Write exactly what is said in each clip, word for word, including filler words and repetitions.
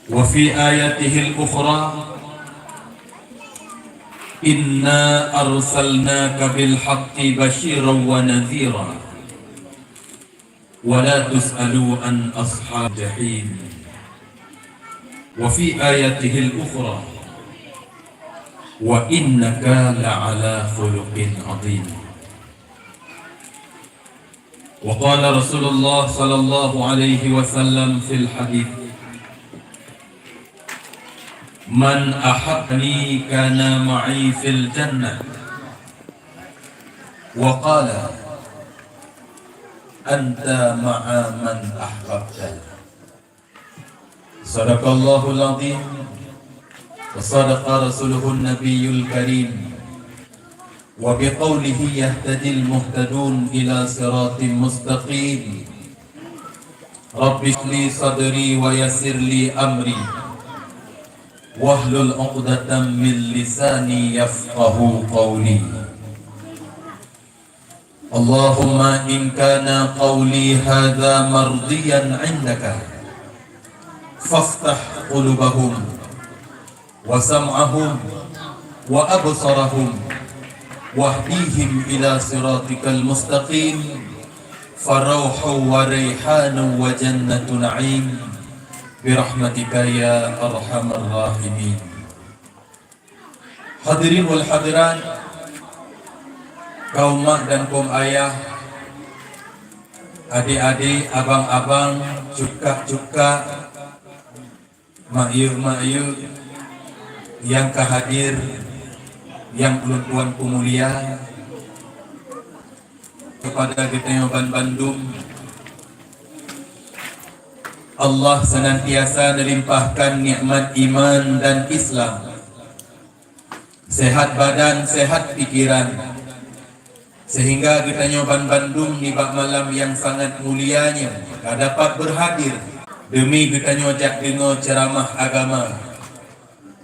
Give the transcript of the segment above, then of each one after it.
وفي آيته الأخرى: إنا أرسلناك بالحق بشيرا ونذيرا ولا تسأل عن أصحاب الجحيم. وفي آيته الأخرى: وإنك لعلى خلق عظيم. وقال رسول الله صلى الله عليه وسلم في الحديث: من أحبني كان معي في الجنة. وقال: أنت مع من أحببت. صدق الله العظيم وصدق رسوله النبي الكريم، وبقوله يهتدي المهتدون إلى صراط مستقيم. رب اشرح لي صدري ويسر لي أمري واحلل عقدة من لساني يفقهوا قولي. اللهم إن كان قولي هذا مرضيا عندك فافتح قلوبهم وسمعهم وأبصارهم واهديهم إلى صراطك المستقيم، فروح وريحان وجنة نعيم، برحمتك يا أرحم الراحمين. Hadirin wal hadirat, kaum mak dan kaum ayah, adik-adik, abang-abang, cuka-cuka, mak yuk-mak yuk nyang ka hadir, nyang ulôn tuan peumulia, kepada geutanyoe ban bandum, Allah senantiasa nelimpahkan nikmat iman dan Islam, sehat badan, sehat pikiran, sehingga geutanyoe ban bandum nibak malam nyang sangat mulia nyoe ka dapat berhadir demi geutanyoe jak deungoe ceuramah agama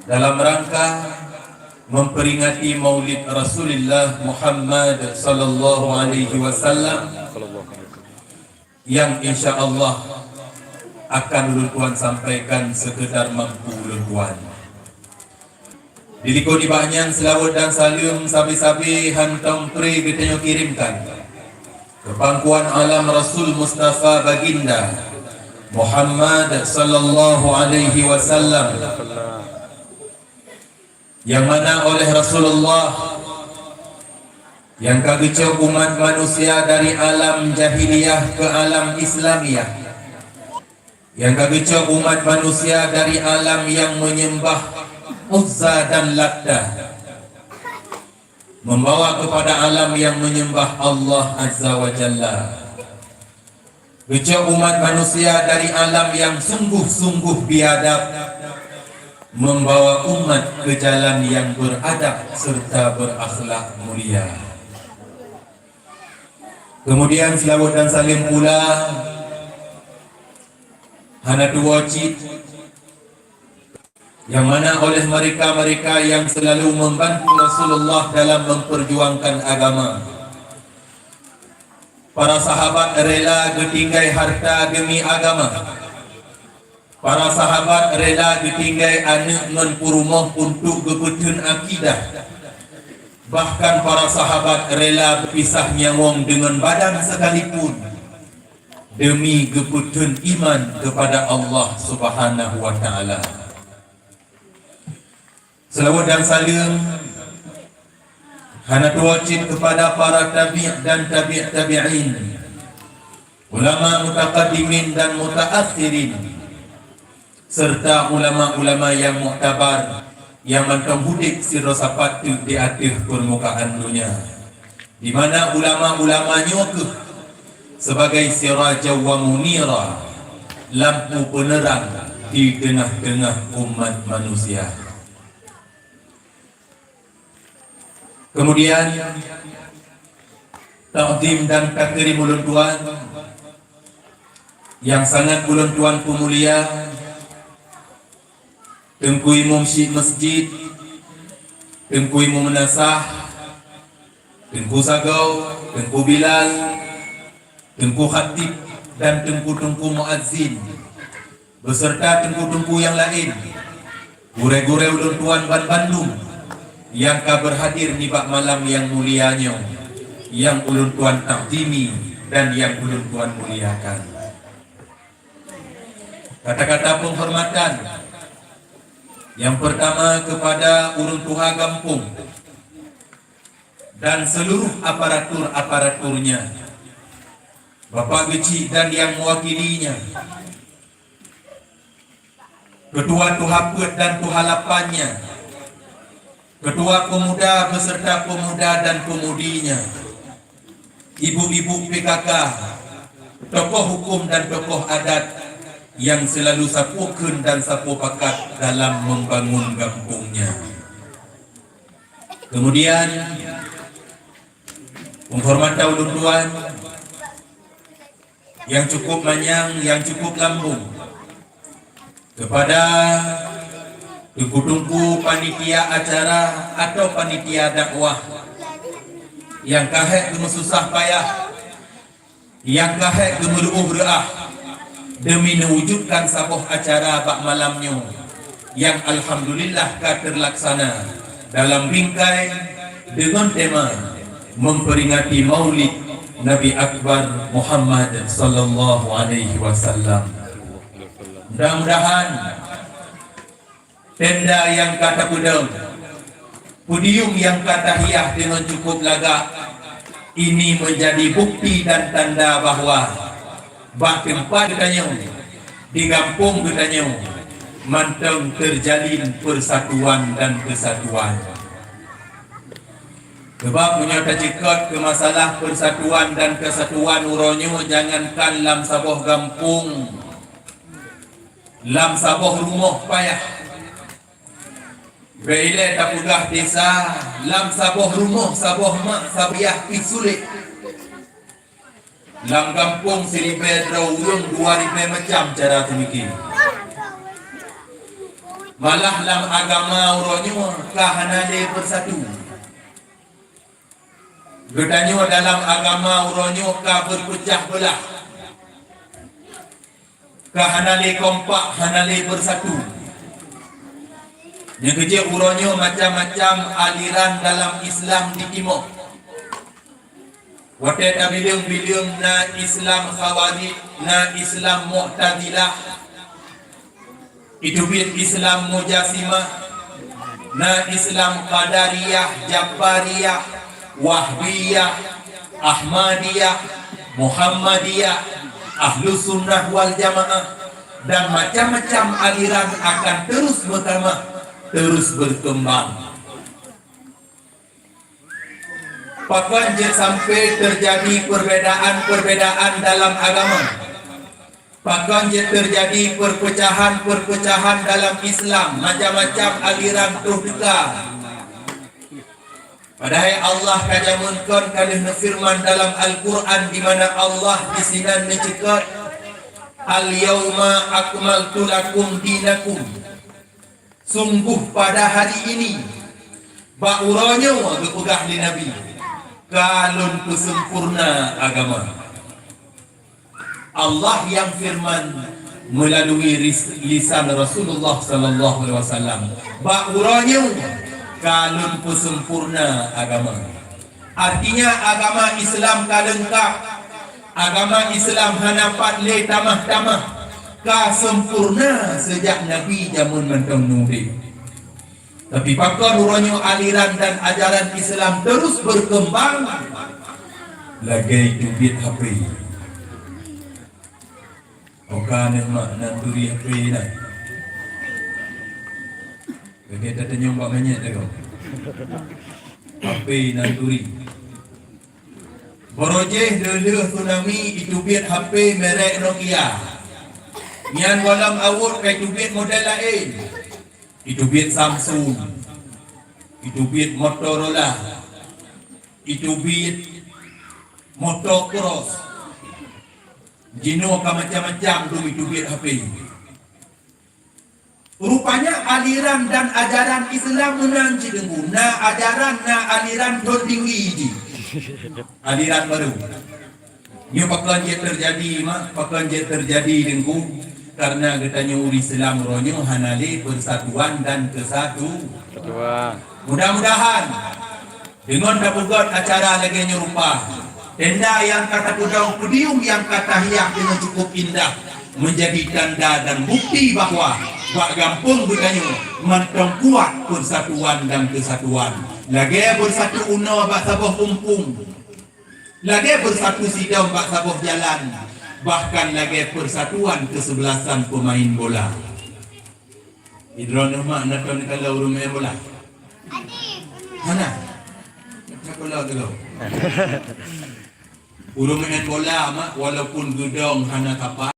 dalam rangka memperingati Maulid Rasulullah Muhammad sallallahu alaihi wasallam, yang insya Allah akan ulôn tuan sampaikan sekedar mampu ulôn tuan. Dilikot nibak nyan, seulaweuet dan saleuem sabe-sabe hantom pre geutanyoe kirimkan keu pangkuan alam Rasul Mustafa Baginda Muhammad sallallahu alaihi wasallam, nyang mana oleh Rasulullah nyang ka geucok umat manusia dari alam jahiliyah keu alam Islamiyah, nyang ka geucok umat manusia dari alam nyang menyembah Uzza dan Latta, membawa kepada alam nyang menyembah Allah Azza wa Jalla. Geucok umat manusia dari alam nyang sungguh-sungguh biadab, membawa umat ke jalan nyang beradab serta berakhlak mulia. Kemudian, seulaweuet dan saleuem pula hana tuwoe cit nyang mana oleh mereka-mereka yang selalu membantu Rasulullah dalam memperjuangkan agama. Para sahabat rela geutinggai harta demi agama. Para sahabat rela geutinggai aneuëk ngon peurumoh untuk geupeutheun akidah. Bahkan para sahabat rela beupisah nyawöng deungon badan sekalipun demi geupeutheun iman kepada Allah Subhanahu wa Ta'ala. Seulaweuet dan saleuem hana tuwoe cit kepada para tabi' dan tabi' tabi'in, ulama mutaqaddimin dan mutaakhirin, serta ulama-ulama nyang muktabar nyang mantong udeb sidroe sapat teuk di ateueh peurmukaan donya, di mana ulama-ulama nyoe keuh sebagai sirajan wa munira, lampu peuneurang di teungoh-teungoh umat manusia. Kemudian, takzim dan takrim ulôn tuan nyang sangat ulôn tuan peumulia, Teungku Imum Syik Masjid, Teungku Imum Meunasah, Teungku Sagoe, Teungku Bilal, Teungku Khatib, dan Teungku-teungku Muazzin, beserta teungku-teungku nyang laén, gurée-gurée ulôn tuan banbandum nyang ka beurhadir nibak malam nyang mulia nyoe, nyang ulôn tuan takzimi dan nyang ulôn tuan muliakan. Kata-kata penghormatan yang pertama kepada ureuëng tuha gampông dan seluruh aparatur-aparaturnya, Bapak Geuchik dan yang mewakilinya, Ketua Tuha Peuet dan Tuha Lapannya, Ketua Pemuda beserta pemuda dan pemudinya, ibu-ibu P K K, tokoh hukum dan tokoh adat yang selalu sapeue kheun dan sapeue pakat dalam membangun gampungnya. Kemudian, penghormatan ulôn tuan yang cukup manyang, yang cukup lambung kepada teungku-teungku panitia acara atau panitia dakwah yang ka hék geumeususah payah, yang ka hék geumeuruôh reuah demi mewujudkan saboh acara bak malam nyoe yang alhamdulillah ka terlaksana dalam bingkai deungon tema memperingati Maulid Nabi Akbar Muhammad sallallahu alaihi wasallam. Mudah-mudahan tenda nyang ka tapeudong, podium nyang ka tahiah deungon cukup lagak, ini menjadi bukti dan tanda bahwa bak teumpat geutanyoe, di gampông geutanyoe, mantong terjalin persatuan dan kesatuan. Sebab meunyoe taceukot keu masalah persatuan dan kesatuan uroe nyoe, jangankan lam saboh gampông, lam saboh rumoh payah. Bèk ilèe tapeugah desa, lam saboh rumoh, saboh mak, saboh yah pih sulet. Lam gampông siribèe droe ureueng dua ribèe macam cara teumiki. Malah lam agama uroe nyoe ka hana lé beusatu. Geutanyoe dalam agama uroe nyoe ka beupeucah beulah. Ka hana lé kompak, hana lé beusatu. Nyang keujeuet uroe nyoe macam-macam aliran dalam Islam jitimoh. Watèe tabileueng-bileueng na Islam Khawarij, na Islam Mu'tazilah, iteubiet Islam Mujasimah, na Islam Qadariyah, Jabariyah, Wahbiyah, Ahmadiyah, Muhammadiyah, Ahlus Sunnah wal Jamaah, dan macam-macam aliran akan terus meutamah, terus berkembang. Pakon jeuet sampai terjadi perbedaan-perbedaan dalam agama? Pakon jeuet terjadi perpecahan-perpecahan dalam Islam, macam-macam aliran troh teuka? Padahai Allah ka jameun kon ka lheueh neufeureuman dalam Al-Qur'an, di mana Allah disinan neuceukot, "Al-yauma akmaltu lakum dinakum." Sungguh pada hari ini, bak uroe nyoe geupeugah lé Nabi, ka lôn peuseumpurna agama. Allah nyang feureuman meulalui ris-, lisan Rasulullah sallallahu alaihi wasallam, bak uroe nyoe ka lôn peuseumpurna agama. Artinya, agama Islam ka leungkap. Agama Islam hana pat lé tamah-tamah, ka seumpurna seujak Nabi jameun mantong udeb. Tapi pakon uroe nyoe aliran dan ajaran Islam terus berkembang lagèe teubiet H P. Oka aneuk mak nan turi H P na. Lagèe tatanyong bak manyét lagoe. H P nan turi. Baroe jih lheueh-lheueh tsunami iteubiet H P merek Nokia. Nyan gohlom awot ka iteubiet model laén. Iteubiet Samsung. Iteubiet Motorola. Iteubiet Motocross. Jinoe ka macam-macam dum iteubiet H P. Rupanya aliran dan ajaran Islam meunan cit Teungku. Na ajaran, na aliran thon tinggi jih. Aliran baru. Nyoe pakon jeuet teujadi, mak, pakon jeuet teujadi Teungku. Karena geutanyoe ureuëng Islam uroe nyoe hana lé persatuan dan kesatu. Ketua. Mudah-mudahan deungon tapeugét acara lagée nyoe rupa, tenda nyang ka tapeudong, podium nyang ka tahias deungon cukup indah, menjadi tanda dan bukti bahwa bak gampông geutanyoe mantong kuat persatuan dan kesatuan. Lagée bersatu unoe bak saboh umpung, lagée bersatu sidom bak saboh jalan, bahkan lagée persatuan kesebelasan pemain bola. Di droeneuh mak na teukalon ureuëng main bola? Hana. Siapa lah tu? Ureuëng main bola mak, walaupun geudong hana sapat,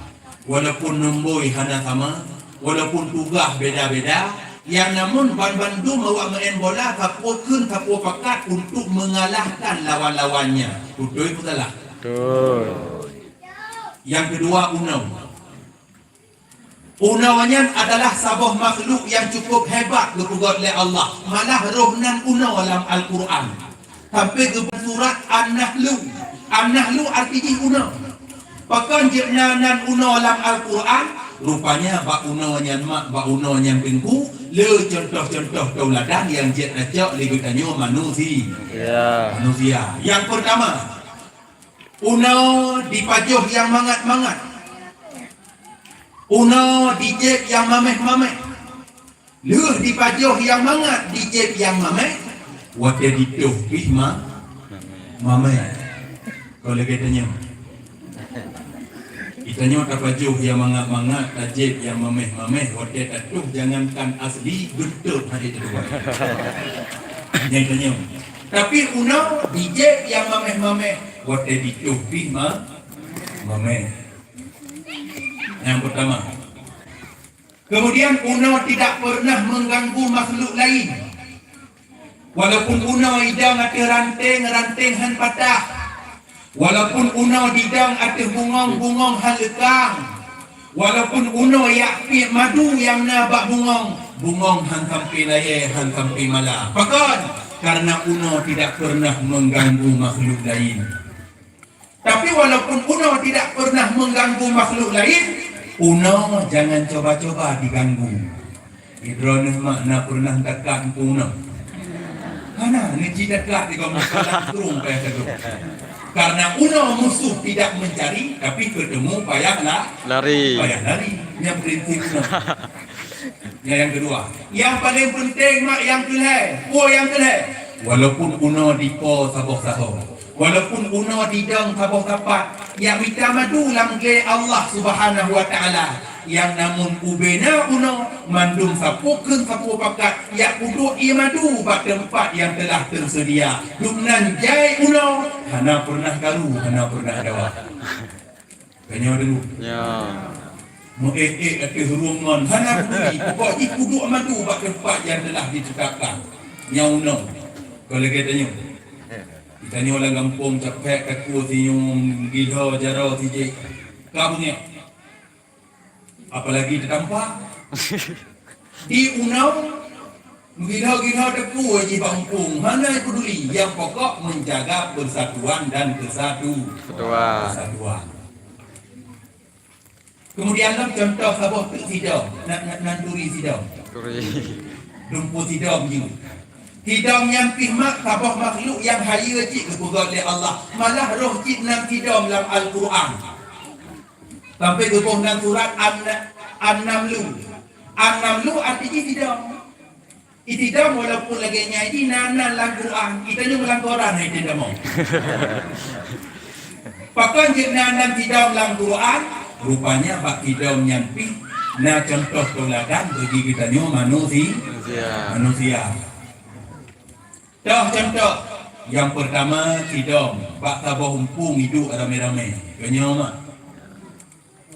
walaupun numboi hana sama, walaupun tugaih beda-beda, nyang namun banmandum awak main bola sapeue kheun sapeue pakat untuk mengalahkan lawan-lawannya. Betul atau salah? Betul. Yang kedua, unoe. Unoe nyan adalah saboh makhluk nyang cukup hebat geupeugét lé Allah. Malah roh nan unoe lam Al-Quran. Sampai geupeugah surat An-Nahlu. An-Nahlu arti jih unoe. Pakon jeuet na nan unoe lam Al-Quran? Rupanya bak unoe nyan mak, bak unoe nyan teungku, le contoh-contoh tauladan nyang jeuet tacok lé geutanyoe manusia. Ya. Manusia. Yang pertama, unoe dipajoh nyang mangat-mangat. Unoe dijép nyang maméh-maméh. Lheueh dipajoh nyang mangat, dijép nyang maméh, watée ditoh pih ma-, maméh. Kon lagée tanyoe. Geutanyoe tapajoh nyang mangat-mangat, tajép nyang maméh-maméh, watée tatoh jangankan asli, beutôt hana teutuai. Nyang tanyoe. Tapi unoe dijép nyang maméh-maméh, watée ditoh pih ma-, maméh. Yang pertama. Kemudian unoe tidak pernah mengganggu makhluk lain. Walaupun unoe idong ateueh ranting, ranting han patah. Walaupun unoe didong ateueh bungong, bungong han leukang. Walaupun unoe jak piep madu nyang na bak bungong, bungong han sampai layée, han sampai mala. Pakon? Karena unoe tidak pernah mengganggu makhluk lain. Tapi walaupun unoe tidak pernah mengganggu makhluk lain, unoe jangan coba-coba diganggu. Di droeneuh mak na pernah dekat ngon unoe? Hana, neuji dekat di kaum langsung payah tegur. Karena unoe musuh tidak mencari, tapi ketemu payah la-, Lari. Payah lari. Nyan prinsip unoe. Nyan nyang kedua. Nyang paling penting mak nyang keulhée. Oh, nyang keulhée. Walaupun unoe dipo saboh saho. Walaupun unoe didong saboh sapat, jak mita madu lam glé Allah Subhanahu wa Ta'ala, nyang namun ubena unoe mandum sapeue kheun sapeue pakat, jak peuduek ié madu bak teumpat nyang teulah teuseudia. Dumnan jai unoe hana pernah karu, hana pernah dawa. Tanyoe dulu. Ya. Meuék-ék ateueh rueng ngon hana peuduli, pokok jih peuduek madu bak teumpat nyang teulah ditetapkan. Nyang unoe, kon lagée tanyoe. Tanyoe lam gampông capék takue sinyum gilho jaroe sijék. Ka beungéh. Apalagi teutampa. Di unoe, gila-gila teuku jih bak muphom, hana peuduli. Nyang pokok menjaga persatuan dan kesatu-, Ketua. Kesatuan. Kemudian lom contoh saboh teuk sidom, nan, nan, nan turi sidom. Turi. Lumpur sidom jih. Sidom nyan pih mak saboh makhluk nyang hayeue cit geupeugét lé Allah. Malah roh cit nan sidom lam Al-Quran. Sampai geuboh nan surat An-, An-Namlu. An-Namlu arti jih sidom. Isidom walaupun lagée nyan jih na, na lam Quran. Kita nyoe lam Quran hai sidom. Pakon jeuet na nan sidom lam Quran? Rupanya bak sidom nyan pih na contoh teuladan bagi geutanyoe manusi-, Manusia. Manusia. Toh contoh, nyang peurtama sidom bak saboh umpung iduek ramé-ramé. Keunyoe mak.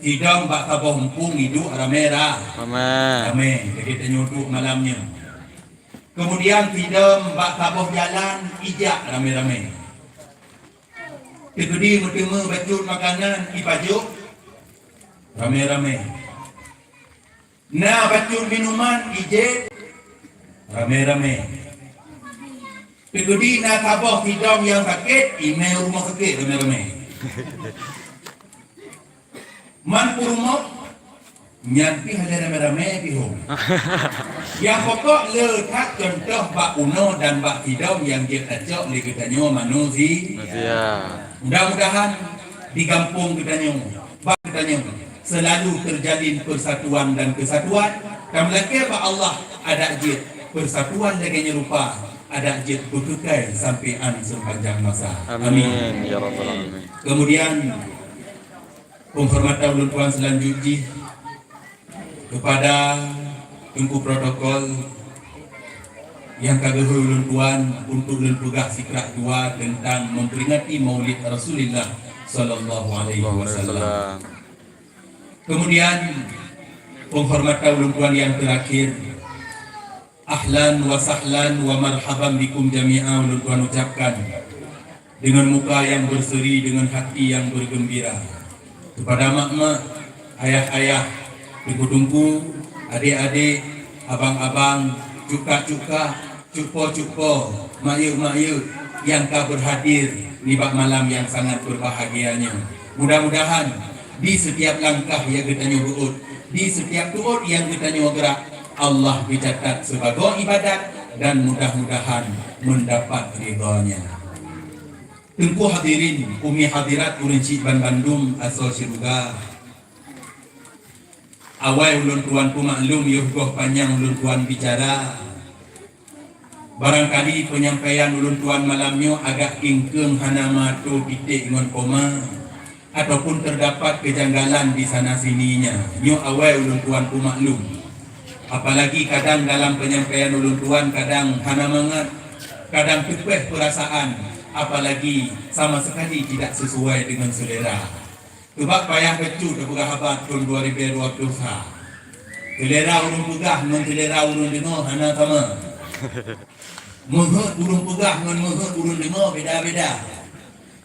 Sidom bak saboh umpung iduek ramé ra-, Ramé. Ramé. Lagée tanyoe duek malam nyoe. Kemudian sidom bak saboh jalan ijak ramé-ramé. Teukeudi meuteumé bacut makanan ipajoh ramé-ramé. Na bacut minuman ijép ramé-ramé. Teukeudi na saboh sidom nyang sakét, imé rumoh sakét ramé-ramé. Man peurumoh, Nyan pih lé ramé-ramé pih hom. Nyang pokok le that contoh bak unoe dan bak sidong nyang jeuet tacok lé geutanyoe manusi-, manusia. Mudah-mudahan di gampông geutanyoe, bak geutanyoe, selalu terjalin persatuan dan kesatuan. Dan meulakée bak Allah adak jeuet persatuan lagée nyoe rupa, adak jeuet beukeukai sampoe an seupanjang masa. Amin. Amin, ya rabbal alamin. Kemudian, penghormatan ulôn tuan selanjut jih kepada Teungku Protokol nyang ka geuhôi ulôn tuan untuk lôn peugah sikrak dua tentang memperingati Maulid Rasulullah sallallahu alaihi wasallam. Kemudian, penghormatan ulôn tuan yang terakhir, ahlan wa sahlan wa marhaban bikum jami'a ulôn tuan ucapkan dengan muka yang berseri, dengan hati yang bergembira. Kepada mak-mak, ayah-ayah, teungku-teungku, adik-adik, abang-abang, cuka-cuka, cupo-cupo, mak-yuk-mak-yuk nyang ka berhadir nibak malam yang sangat berbahagia nyoe. Mudah-mudahan di setiap langkah nyang geutanyoe beuôt, di setiap tuôt nyang geutanyoe geurak, Allah geucatat sibagoe ibadat dan mudah-mudahan mendapat ridha-Nya. Teungku hadirin, umi hadirat ureueng chik banmandum asoe syeuruga. Awai ulôn tuan peumaklum yoh goh panyang ulôn tuan bicara. Barangkali penyampaian ulôn tuan malam nyoe agak kingkeung hana meuato titik ngon koma, ataupun terdapat kejanggalan di sana sininya. Nyoe awai ulôn tuan peumaklum. Apalagi kadang dalam penyampaian ulôn tuan kadang hana mangat, kadang teupeh peurasaan, apalagi sama sekali tidak sesuai dengan selera. Teubak payah bacut tapeugah haba thon dua ribèe dua ploh sa. Selera ureueng peugah ngon selera ureueng deungoe hana sama. Meuheuet ureueng peugah ngon meuheuet ureueng deungoe beda-beda.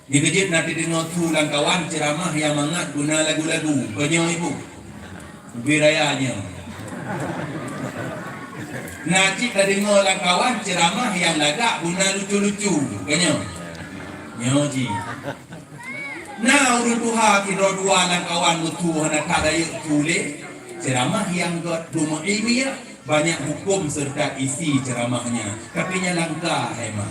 Dikeujeuet na teudeungoe su lam kawan ceuramah nyang mangat guna lagu-lagu. Peue nyoe ibu? Ubé raya nyoe. Na cit tadeungoe lam kawan ceuramah nyang lagak guna lucu-lucu. Peue nyoe? Nyoe jih. Na ureueng tuha sidroe dua lam kawan meusu hana that rayeuk su lé. Ceuramah nyang gét, beumeuilmiah, banyak huköm serta isi ceuramahnya. Tapi nyan langka, hai mak.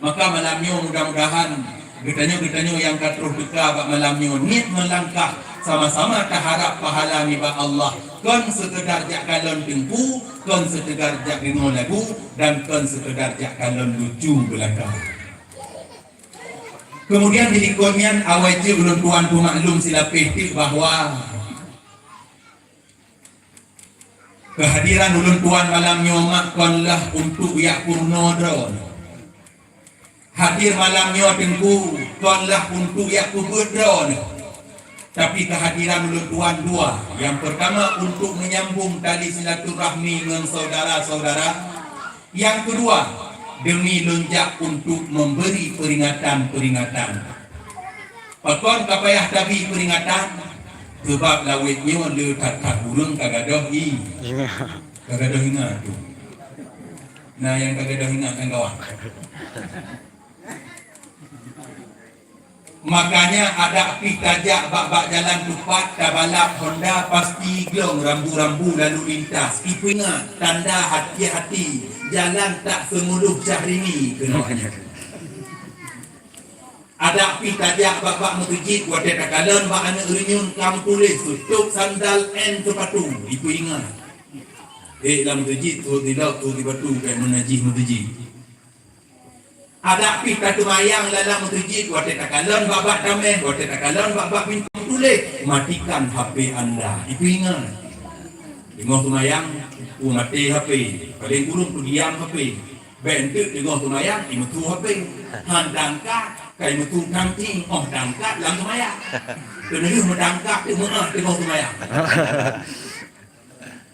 Maka malam nyoe mudah-mudahan geutanyoe-geutanyoe nyang ka troh teuka bak malam nyoe niet meulangkah sama-sama taharab pahala nibak Allah, kon seukeudar jak kalon teungku, kon seukeudar jak deungoe lagu, dan kon seukeudar jak kalon lucu beulakang. Kemudian di likot nyan awai jeuet ulôn tuan peumaklum silapéh teuk bahwa keuhadiran ulôn tuan malam nyoe mak kon lah untuk jak peurunoe droe. Hadir malam nyoe teungku kon lah untuk jak peubeuet droe. Tapi keuhadiran ulôn tuan dua. Nyang peurtama untuk meunyambong tali silaturahmi ngon syedara-syedara. Nyang keudua, deumi lôn jak untuk memberi peringatan-peringatan. Pakon ka payah tabi peringatan? Seubab lawét nyoe le that-that ureueng ka gadôh i-, Ingat. Ka gadôh ingat tu. Nah, nyang ka gadôh ingat kan kawan. Makanya adak pih tajak bak-bak jalan tupat, tabalap Honda pasti glong rambu-rambu lalu lintas. Ipeuingat, tanda hati-hati, jalan tak semulus Syahrini keunoe nyan. Adak pih tajak bak-bak meuseujid, watée takalon bak aneuëk reunyeun ka meutuléh tutup sandal and sepatu. Ipeuingat. Eh, lam meuseujid, tuh tilok, tuh tibatu, kayak meunajih meuseujid. Adak pih tateumayang lam meuseujid, watée takalon bak-bak tameh, watée takalon bak-bak pintoe tuléh, "Matikan H P anda." Ipeuingat. Teungoh teumayang, uh, maté H P. Paleng kureueng peudiam H P. Bék enteuk teungoh teumayang, imeutu H P. Han tangkat, ka imeutu tangting, oh tangkat lam teumayang. Keuneulheueh meutangkat teumeu'ah teungoh teumayang.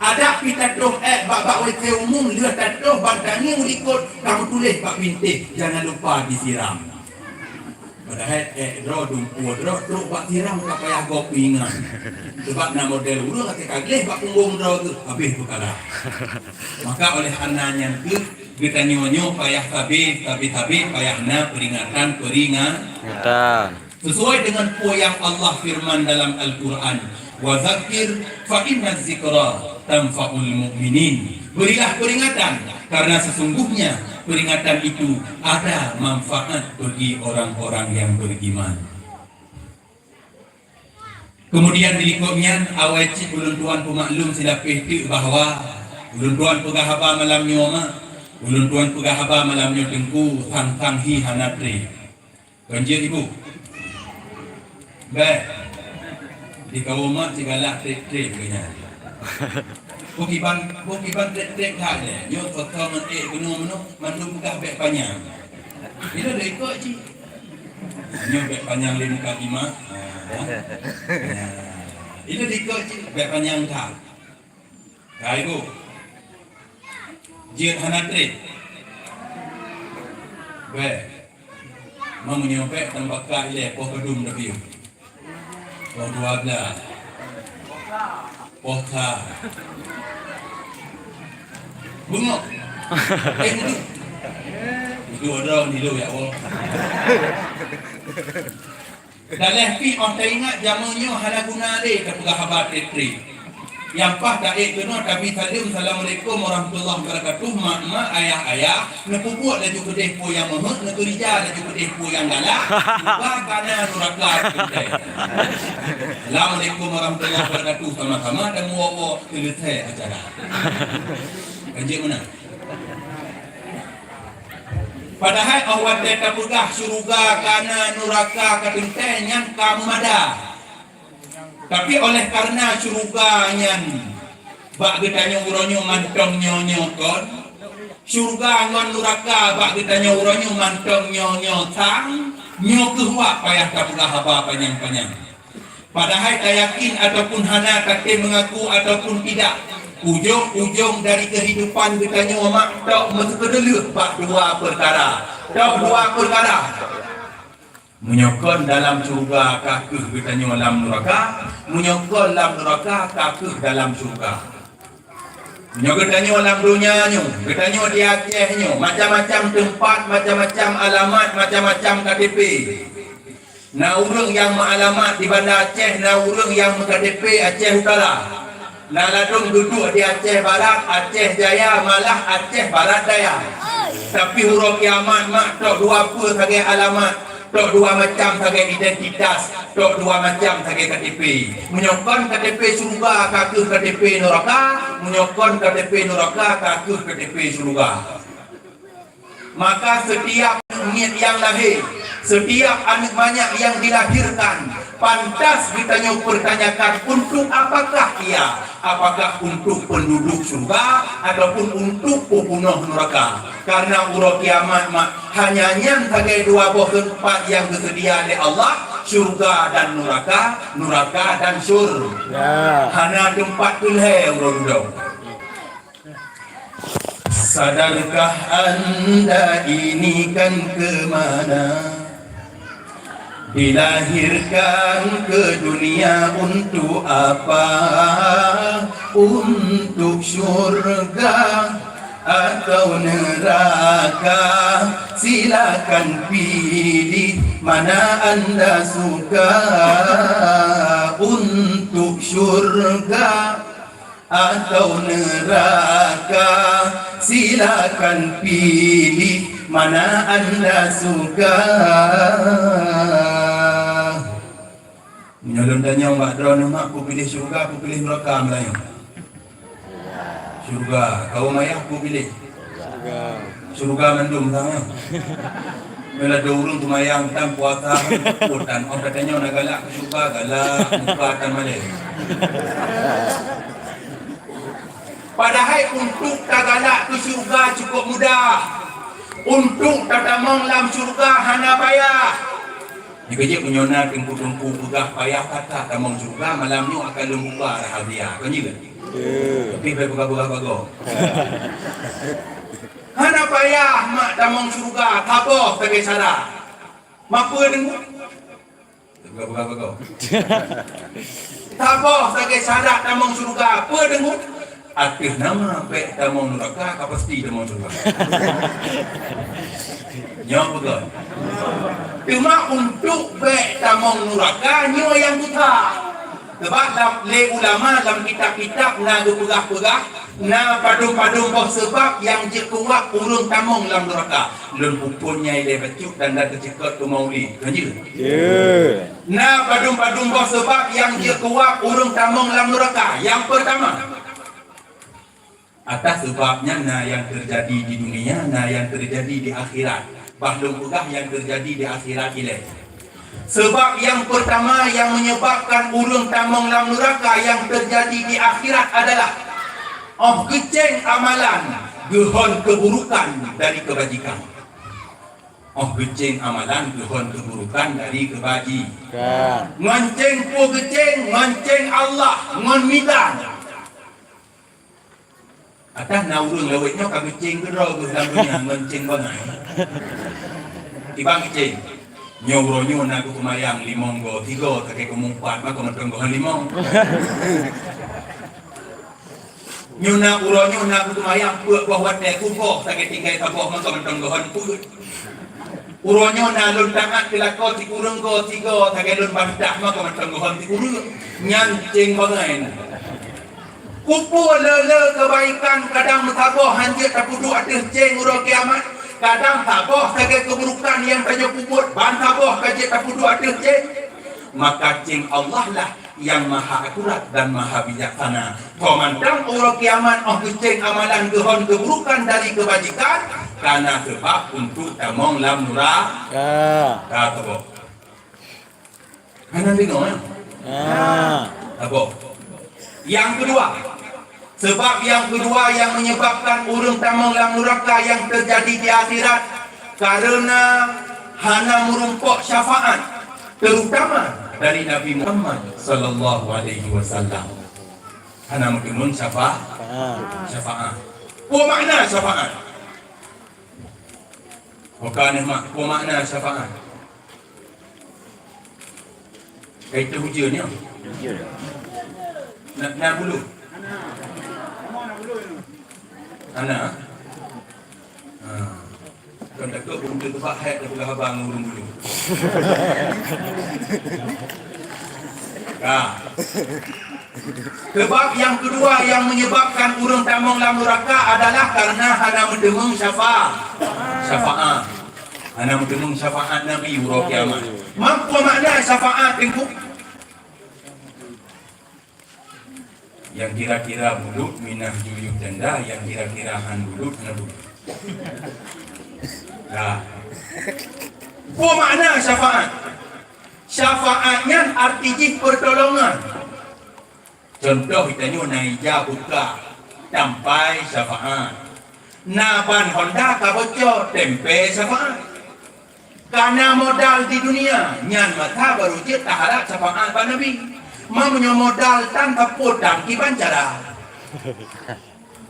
Adak pih tatroh ék bak-bak W C umum, lheueh tatroh ban tangieng u likot, ka meutuléh bak pintéh, "Jangan lupa disiram." Padahai ék droe, dumpeue droe, trok bak siram ka payah gob ingat. Sebab na model ureuëng até ka gleh bak punggong droe tu, habéh peukara. Maka oleh karena nyan kheueh, geutanyoe nyoe payah sabe, sabe-sabe payah na peringatan-peringatan. Sesuai dengan peue nyang Allah firman dalam Al-Quran, Wa dzakir fa inna dzikra tanfa'ul mu'minin. Berilah peringatan, karena sesungguhnya peringatan itu ada manfaat bagi orang-orang yang beriman. Kemudian di likot nyan, awai cit ulôn tuan peumaklum silapeh teuk bahwa ulôn tuan peugah haba malam nyoe mak, ulôn tuan peugah haba malam nyoe teungku, sang-sang hi hana treb. Kon jeuet ibu. Beh. Di kaum mak sigalak treb-treb geuh nyan. Bukiban, bukiban treb-treb that lé. Nyoe foto ngon ék keunoe meunoe, mandum peugah bèk panyang. Ilôn deh ikot cit. Nyoe bèk panyang lé muka imah. Ha, ha. Ilôn deh ikot cit, bèk panyang that. Ka ibu. Jeuet hana treb. Beh. Meunyoe bèk tambah ka ilèe poh keudum tapiôh. Poh dua belas. Poh ka. Bungok. Eh, itu. Itu ada ni lo ya Allah. Daleh pih 'oh taingat jameun nyoe hana guna lé tapeugah haba treb-treb. Nyang paih taék keunoe tabi saleuem, "Assalamualaikum warahmatullahi wabarakatuh, mak-mak, ayah-ayah." Neupeubuet laju keudeh peue nyang meuheuet, neukeurija laju keudeh peue nyang galak, nuraka kana nuraka teuntèe. "Assalamualaikum warahmatullahi wabarakatuh," sama-sama dan muwoe-woe, seuleusai acara. Kan jeuet meunan. Padahai 'oh watèe tapeugah syeuruga kana nuraka ka teuntèe nyan ka meumada. Tapi oleh karena syeuruga nyan bak geutanyoe uroe nyoe mantong nyoe-nyoe kon, syeuruga ngon nuraka bak geutanyoe uroe nyoe mantong nyoe-nyoe sang, nyoe keuh wak payah tapeugah haba panyang-panyang. Padahai tayakin ataupun hana, tatem mengaku ataupun tidak, ujong-ujong dari kehidupan geutanyoe mak tok meuseukeudeuh bak dua peukara. Tok dua peukara. Meunyoe kon dalam syeuruga ka keuh geutanyoe lam nuraka, meunyoe kon lam nuraka ka keuh dalam syeuruga. Meunyoe geutanyoe lam donya nyoe, geutanyoe di Aceh nyoe, macam-macam teumpat, macam-macam alamat, macam-macam K T P. Na ureuëng nyang meualamat di Banda Aceh, na ureuëng nyang meu-K T P Aceh Utara. Na ladôm duduek di Aceh Barat, Aceh Jaya, malah Aceh Barat Daya. Tapi uroe kiamat mak tok dua peue sagai alamat, tok dua macam sagai identitas, tok dua macam sagai K T P. Meunyoe kon K T P syeuruga ka keuh K T P nuraka, meunyoe kon K T P nuraka ka keuh K T P syeuruga. Maka setiap miet nyang lahé, setiap aneuëk manyak nyang dilahirkan, pantas geutanyoe pertanyakan untuk apakah ia, apakah untuk penduduk syurga ataupun untuk peubunoh nuraka. Karena uroe kiamat mak hanya nyan sagai dua boh teumpat nyang geuseudia lé Allah, syurga dan nuraka, nuraka dan syur. Ya. Hana teumpat keu lhée uroe dudoe. Sadarkah anda ini kan ke mana? Dilahirkan ke dunia untuk apa? Untuk syurga atau neraka? Silakan pilih mana anda suka. Untuk syurga atau neraka, silakan pilih mana anda suka. Meunyoe lôn tanyong bak droeneuh mak, peue piléh syeuruga, peue piléh neuraka meulayeue? Syeuruga. Kaum ayah peue piléh? Syeuruga. Syeuruga mandum sama. Meunyoe ladôm ureuëng seumayang tan puasa, oh tan, oh katanya na galak keu syeuruga, galak, muka tan malée. Padahai untuk tagalak keu syeuruga cukup mudah. Untuk tatamong lam syeuruga hana payah. Jika jeuet meunyoe na teungku-teungku peugah payah that-that tamong syeuruga, malam nyoe akan lôn buka rahsia. Kon jeuet? Ya. Tapi bèk peugah-peugah bagoe. Hana payah mak tamong syeuruga, saboh sagai syarat. Mapeue deungoe? Peugah-peugah bagoe. Saboh sagai syarat tamong syeuruga, peue deungoe? Ateueh nama bèk tamong nuraka ka pasti tamong syeuruga. Nyoe beutôi. Teuma untuk bèk tamong nuraka, nyoe nyang susah. Sabab lam, lé ulama lam kitab-kitab na geupeugah-peugah, na padum-padum boh sabab nyang jeuet keu wab ureuëng tamong lam nuraka. Lôn pukon nyan ilée bacut dan na teuceukot keu mauli. Lanjut. Ya. Na padum-padum boh sabab nyang jeuet keu wab ureuëng tamong lam nuraka. Nyang peurtama, atas sabab nyan na nyang teujadi di dunia, na nyang teujadi di akhirat. Bah lôn peugah nyang teujadi di akhirat ilée. Sabab nyang peurtama nyang menyebabkan ureuëng tamong lam nuraka nyang teujadi di akhirat adalah óh geucéng amalan geuhon keuburukan dari keubajikan. Óh geucéng amalan geuhon keuburukan dari keubaji. Kan. Ngon céng peue geucéng, ngon céng Allah, ngon mizan. Atas na ureuëng lawét nyoe ka geucéng keudroe geuh lam donya ngon céng bangai. Iban geucéng. Nyoe uroe nyoe na geuh seumayang limong go, tigo sagai keu meupat, maka mantong geuhon limong. Nyoe na uroe nyoe na geuh seumayang peuet boh watée kuboh sagai tinggai saboh, maka mantong geuhon peuet. Uroe nyoe na lôn taát keu lakoe sikureueng go, tigo sagai lôn bantah, maka mantong geuhon sikureueng. Nyan céng bangai na. Kupeue le-le keubaikan kadang meusaboh han jeuet tapeuduek ateueh céng uroe kiamat, kadang saboh sagai keuburukan nyang tanyoe peubuet ban saboh ka jeuet tapeuduek ateueh céng. Maka céng Allah lah nyang maha akurat dan maha bijaksana. Kon mantong uroe kiamat óh geucéng amalan geuhon keuburukan dari keubajikan, kana sabab untuk tamong lam nuraka. Ka. Ka saboh. Hana deungoe, eh? Ah. Saboh. Nyang keudua, sabab nyang keudua nyang menyebabkan ureuëng tamong lam nuraka nyang teujadi di akhirat, kareuna hana meurumpok syafaat, terutama dari Nabi Muhammad sallallahu alaihi wasallam. Hana meuteumé syafa-, Ah. syafaat. Peue makna syafaat? Bukan mak, peue makna syafaat? Kaitu ujeuen nyoe. Ujeuen. Na, na bulu? Hana? Ha. Kon takot ureuëng teuh teubak hai tapeugah haba ngon ureuëng bulu. Ka. Sebab nyang keudua nyang menyebabkan ureuëng tamong lam nuraka adalah karena hana meuteumé syafa-, syafaat. Hana meuteumé syafaat Nabi uroe kiamat. Mak, peue makna syafaat teungku? Nyang kira-kira bulut minah juyuh tanda, nyang kira-kira han bulut hana bulut. Nah. Peue makna syafaat? Syafaat nyan arti jih pertolongan. Contoh, geutanyoe na ija buka, tampai syafaat. Na ban honda ka bocor, tempe syafaat. Kana modal di dunia, nyan maka barô jeuet taharap syafaat bak Nabi. Ma meunyoe modal tan sapeue tan kiban cara.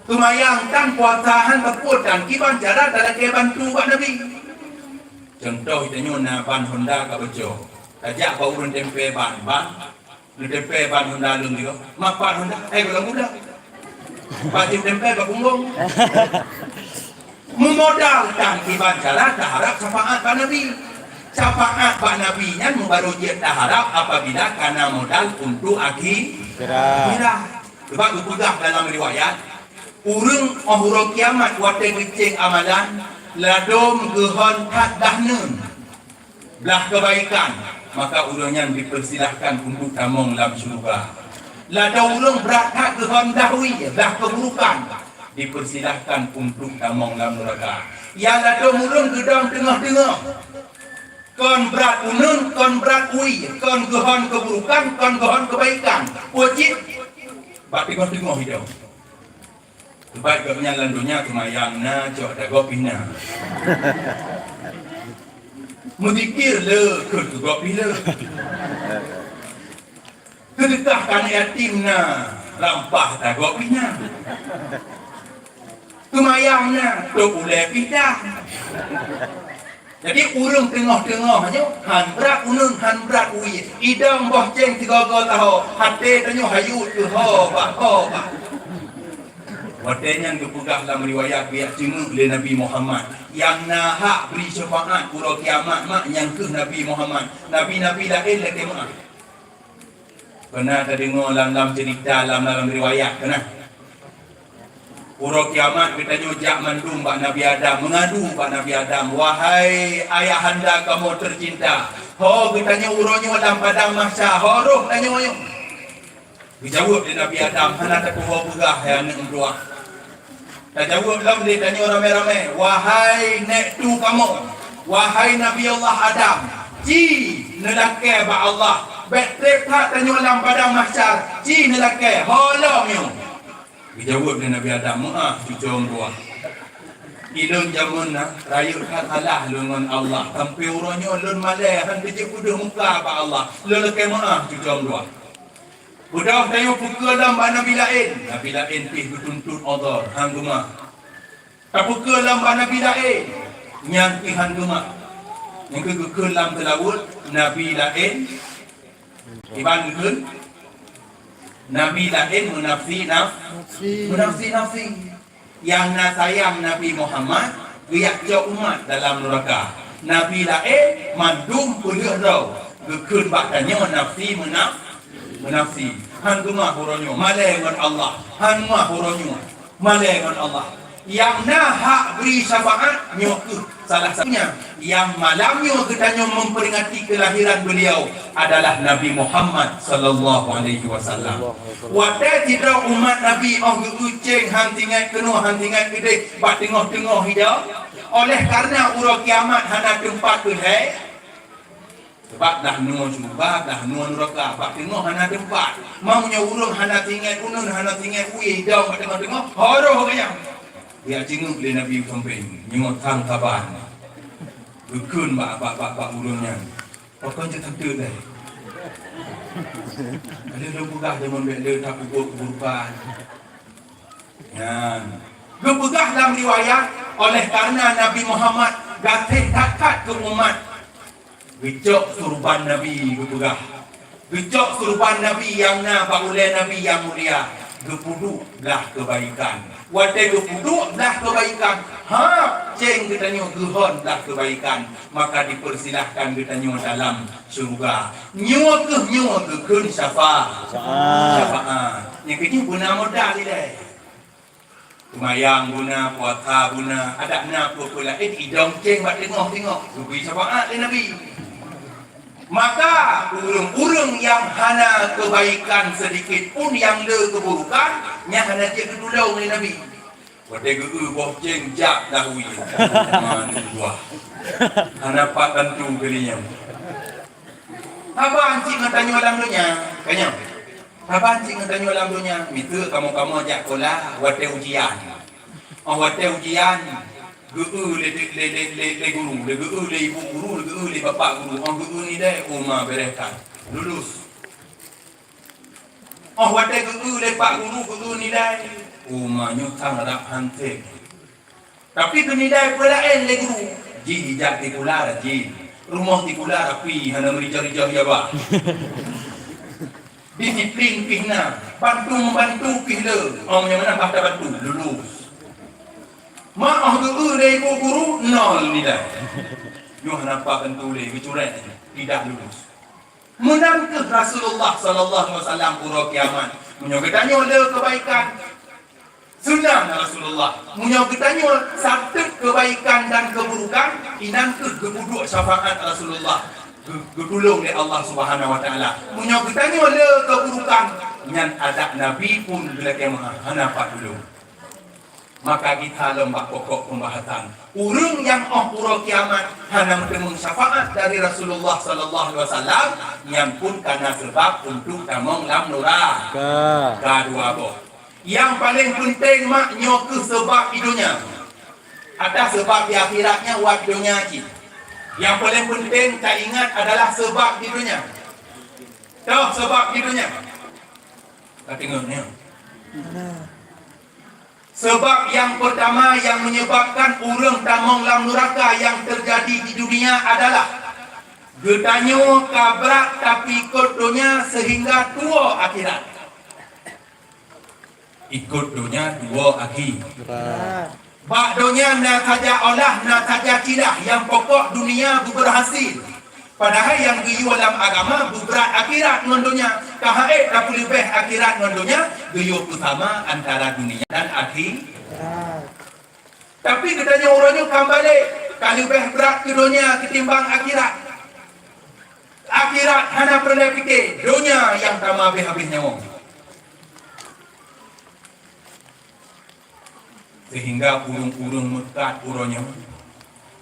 Seumayang tan puasa han sapeue tan kiban cara talakée bantu bak Nabi. Contoh, geutanyoe na ban honda ka bocor. Tajak bak ureuëng tempe ban, ban. Neutempe ban honda lôn tiga. Mak pat honda, eh, golom muda. Pat jeuet tempe bak punggong. Meumodalkan kiban cara taharap syafaat bak Nabi. Syafaat bak Nabi nyan meubarô jeuet taharap apabila kana modal untuk akhi-, Akhirat. Akhirat. Sebab geupeugah dalam riwayat, ureuëng óh uroe kiamat watée geucék amalan, ladôm geuhon that dahneun. Blah kebaikan, maka ureuëng nyan dipersilahkan untuk tamong lam syeuruga. Ladôm ureuëng brat that geuhon blah wie, blah keburukan, dipersilahkan untuk tamong lam nuraka. Ya, ladôm ureuëng geudong teungoh-teungoh, kon brat uneun, kon brat wie, kon geuhon keburukan, kon geuhon kebaikan. Peue cit? Bak teungoh-teungoh idong. Teumpat gobnyan lam donya seumayang na, cok tagob pih na. Meuzikir le, kheun keu gob pih le. Seudeukah keu aneuk yatim na, rampah tagob pih na. Seumayang na, tôb ulée pih na. Jadi, ureuëng teungoh-teungoh nyoe han brat uneun, han brat wie. Idong boh céng sigoe-goe taho, até tanyoe hayut keu ho bah, ho bah. Watée nyan geupeugah lam riwayat geujak ceungeuk lé Nabi Muhammad, nyang na hak bri syafaat uroe kiamat mak nyang kheueh Nabi Muhammad. Nabi-nabi laén lakée meuáh. Pernah tadeungoe lam-lam cerita, lam-lam riwayat, pernah? Uroe kiamat geutanyoe jak mandum bak Nabi Adam, meungadu bak Nabi Adam, "Wahai ayahanda kamoe tercinta, ho geutanyoe uroe nyoe lam padang mahsyar, ho roh tanyoe nyoe?" Geujaweueb lé Nabi Adam, "Hana tatuho peugah, hai aneuk meutuah." Tajaweueb lom lé tanyoe ramé-ramé, "Wahai nèk tu kamoe, wahai Nabi Allah Adam, ci neulakée bak Allah, bèk trép that tanyoe lam padang mahsyar, ci neulakée, ho lom nyoe." Geujaweueb lé Nabi Adam, "Meu'ah cucoe meutuah. Ilôn jameun na rayeuk that salah lôn ngon Allah, sampoe uroe nyoe lôn malèe han teujeuet peudeuh muka bak Allah, lôn lakée meu'ah cucoe meutuah." Beudôh tanyoe peukeue lom bak nabi laén, nabi laén pih geutuntot udhur, han geumah. Tapeukeue lom bak nabi laén, nyan pih han geumah. Nyang keu geukheun lam seulaweuet, nabi laén, iban geukheun, nabi laén meunafsi naf-, Nafsi. meunafsi-nafsi. Nyang na sayang Nabi Muhammad, geujak cok umat dalam nuraka. Nabi laén mandum peuleueh droe, geukheun bak tanyoe nafsi meunaf-, meunafsi. Han geumah uroe nyoe, malèe ngon Allah. Han geumah uroe nyoe, malèe ngon Allah. Nyang na hak bri syafaat nyoe kheueh salah satunya. Nyang malam nyoe geutanyoe memperingati kelahiran beliau adalah Nabi Muhammad sallallahu alaihi wasallam. Watèe sidroe umat Nabi 'oh geu-eu céng han singat keunoe han singat keudéh bak teungoh-teungoh ija, oleh karena uroe kiamat hana teumpat keu lhèe, sabab dah noe syeuruga, dah noe nuraka, bak teungoh hana teumpat. Meunyoe ureueng hana singat uneun, hana singat wie idong bak teungoh-teungoh, ho roh geuh nyan. Geujak ceungeuek lé Nabi u sampéng, nyoe sang saban. Geukheun bak, bak, bak, bak ureueng nyan, "Pakon jeuet teuntèe lé? Ada lôn peugah deungon bèk le tapeubuet keuburukan." Nyan. Geupeugah lam riwayat, oleh karena Nabi Muhammad gaséh that-that keu umat, geucok surban Nabi geupeugah. Geucok surban Nabi nyang na bak ulèe Nabi nyang mulia, geupeuduek blah keubaikan. Watèe geupeuduek blah keubaikan, ha, céng geutanyoe geuhon blah keubaikan, maka dipersilahkan geutanyoe dalam syeuruga. Nyoe kheueh nyoe geukheun syafa-, Syafaat. syafaat. Nyang keujeuet beuna modal ilèe. Seumayang beuna, puasa beuna, adak na peue-peue laén idong céng bak teungoh-teungoh, geubri syafaat lé Nabi. Maka ureueng-ureueng nyang hana keubaikan seudikit pun, nyang le keuburukan, nyan hana jeuet geutulông lé Nabi. Watèe geu-eu boh céng jak dah wie. Meunan dua. Hana pat bantu keu lé nyan. Haba cit ngon tanyoe lam donya, ka nyoe. Haba cit ngon tanyoe lam donya, miseue kamoe-kamoe jak sekolah watèe ujian. 'Oh watèe ujian, geu-eu lé, lé, lé, lé, lé guru, lé geu-eu lé ibu guru, lé geu-eu lé bapak guru. 'Oh geu-eu nilai, oh ma bèrèh that. Lulus. 'Oh watèe geu-eu lé pak guru, geu-eu nilai, oh ma nyoe sang rab han sép. Tapi geunilai peue laén lé guru, jih ijak sikula rajin, rumoh sikula rapi, hana meurijau-rijau ija bah. Disiplin pih na, bantu-membantu pih le, 'oh nyang meunan bah tabantu, lulus. Ma 'oh geu-eu lé ibu guru, nol nilai. Nyoe hana pat bantu lé, geucurek, tidak lulus. Meunan kheueh Rasulullah sallallahu alaihi wasallam uroe kiamat. Meunyoe geutanyoe le keubaikan, seunang Rasulullah. Meunyoe geutanyoe sateuk keubaikan dan keuburukan, inan kheueh geupeuduek syafaat Rasulullah, geu-, geutulông lé Allah Subhanahu wa Taala. Meunyoe geutanyoe le keuburukan, nyan adak Nabi pun geulakèe meu'ah, hana pat tulông. Maka gita lom bak pokok pembahasan. Ureueng nyang 'oh uroe kiamat hana meuteumé syafaat dari Rasulullah sallallahu alaihi wasallam, nyan pun kana seubab untuk tamong lam nura-, Ka. ka dua boh. Nyang paleng peunteng mak nyoe kheueh seubab di donya. Atawa seubab di akhirat nyan wat donya cit. Nyang paleng peunteng taingat adalah seubab di donya. Toh seubab di donya. Ka teungoh nyoe. Seubab nyang peurtama nyang meunyeubabkan ureueng tamong lam nuraka nyang teujadi di dunia adalah geutanyoe ka brat tapiikot donya seuhingga tuwoe akhirat. Ikot donya tuwoe akhi-, Brat. Bak donya na saja olah, na saja cilah, nyang pokok dunia beubeurhasil. Padahai nyang geuyue lam agama beubrat akhirat ngon donya. Ka han ék tapeuleubeh akhirat ngon donya, geuyue peusama antara dunia dan akhi-, tapi geutanyoe uroe nyoe ka balék, ka leubeh brat keu donya ketimbang akhirat. Akhirat hana peureulée pike, donya nyang tameuhabéh-habéh nyoe. Sehingga ureuëng-ureuëng meukat uroe nyoe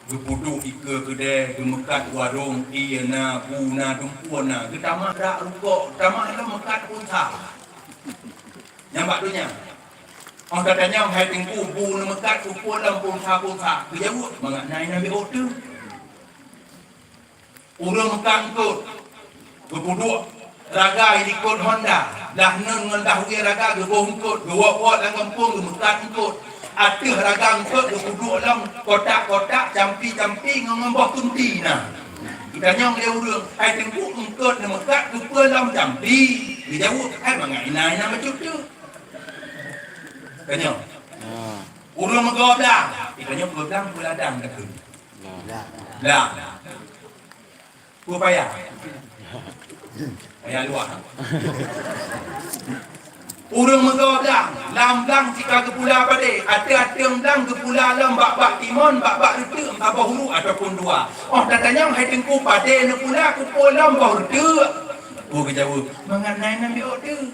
geupeuduek ikeue keudée, geumeukat warong, ié na, bu na, dumpeue na, geutamah rak rukok, tamah lom meukat pulsa. Nyang bak donya. Óh tatanyong hai Teungku, bu neumeukat peue lom pulsa-pulsa? Geujaweueb, mangat na inan biôh teuh. Ureuëng meukat eungkôt, geupeuduek raga likot honda, dah ngon, ngon dah wie raga geuboh eungkôt, geuwot-wot lam gampông geumeukat eungkôt. Ateueh raga eungkôt geupeuduek lom kotak-kotak, campi-campi ngon, ngon boh kunti na. Geutanyong lé ureuëng, "Hai Teungku, eungkôt neumeukat keupeue lom campi?" Geujaweueb, "Hai mangat inan-inan bacut teuh." Tanyong. Ureuëng meugoe blang, geutanyong peue blang, peue ladang takheun. Blang. Peue paya? Paya luwah. Ureuëng meugoe blang, lam blang cit ka geupula padé, ateueh-ateueh blang geupula lom bak-bak timon, bak-bak reuteuek, saboh uruek ataupun dua. Óh tatanyong hai Teungku, padé neupula keupeue lom boh reuteuek? Peue geujaweueb, mangat na inan biôh teuh.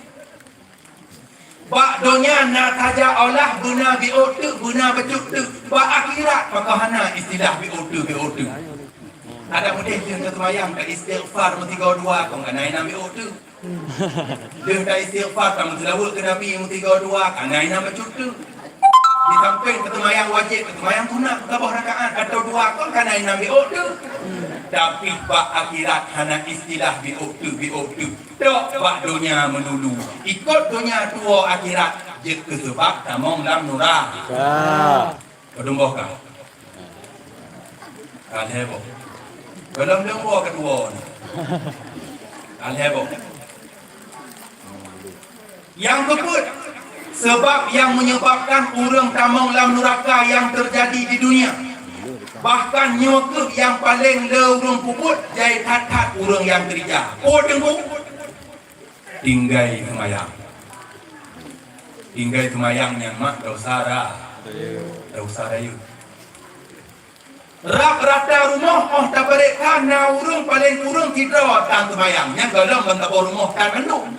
Bak donya na saja olah beuna biôh teuk, beuna bacut teuk. Bak akhirat pakon hana istilah biôh teuk, biôh teuk. Adak meudeh lheueh taseumayang, ta istighfar meusigoe dua, kon ka na inan biôh teuk. Lheueh ta istighfar, ta meuseulaweuet keu Nabi meusigoe dua, ka na inan bacut teuk. Di sampéng taseumayang wajéb, taseumayang sunat saboh rakaat atawa dua, kon ka na inan biôh teuk. Tapi bak akhirat hana istilah biôh teuk, biôh teuk. Tok bak donya meululu, ikot donya tuwoe akhirat, jeuet keu seubab tamong lam nuraka. Ka. Padum boh ka? Ka lhèe boh. Gohlom lheueh boh ka tuwoe nyoe. Ka lhèe boh. Nyang keupeuet, seubab nyang menyebabkan ureuëng tamong lam nuraka nyang teujadi di dunia. Bahkan nyoe kheueh nyang paleng le ureuëng peubuet jai that-that ureuëng nyang keurija. Peue teungku? Tinggai seumayang. Tinggai seumayang nyan mak desya ra-, desya rayeuk. Rab rata rumoh óh tapareksa na ureuëng paleng kureueng sidroe tan seumayang. Nyan gohlom ban saboh rumoh tan mandum.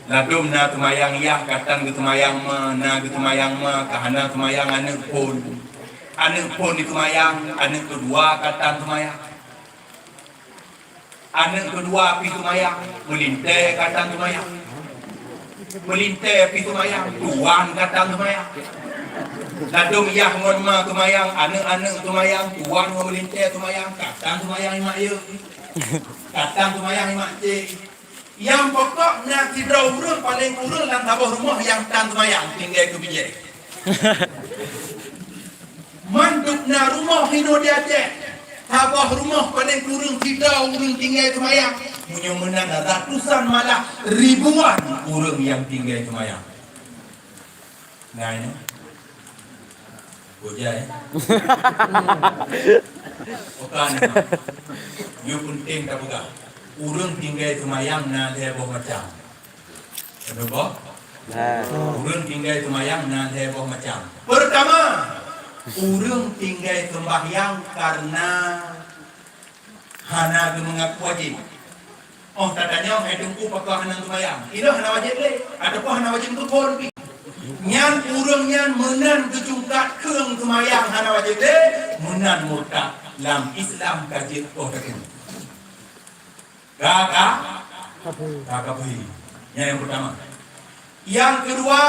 Ladôm na seumayang yah ka tan geuseumayang ma, na geuseumayang ma ka hana seumayang aneuëk phon. Aneuëk phon diseumayang, aneuëk keudua ka tan seumayang. Aneuëk keudua pih seumayang, meulintèe ka tan seumayang. Meulintèe pih seumayang, tuan ka tan seumayang. Ladôm yah ngon ma seumayang, aneuëk-aneuëk seumayang, tuan ngon meulintèe seumayang, ka tan seumayang i mak yeuh. Ka tan seumayang i mak céh. Nyang pokok na sidroe ureuëng paleng kureueng lam saboh rumoh nyang tan seumayang, tinggai keu bijéh. Mandum na rumoh inoe di Aceh, saboh rumoh paleng kureueng sidroe ureuëng tinggai seumayang. Meunyoe meunan ratusan malah ribuan ureuëng nyang tinggai seumayang. Nah, ini. Bujai. Bukan. Nyoe penting tapeugah. Ureuëng tinggai seumayang na lhèe boh macam. Aneuk boh? Nah. Ureuëng tinggai seumayang na lhèe boh macam. Peurtama, ureuëng tinggai seumbahyang kareuna hana geumeungaku wajéb. Óh tatanyong, hai Teungku, pakon hana seumayang? Inoe hana wajéb lé, ataupun hana wajéb keu phon pih. Nyan ureuëng nyan meunan geucungkat kheun seumayang hana wajéb lé, meunan murtad, lam Islam ka jeuet poh takheun. Ka, ka? Kafé. Ka kafé. Nyan nyang peurtama. Nyang keudua,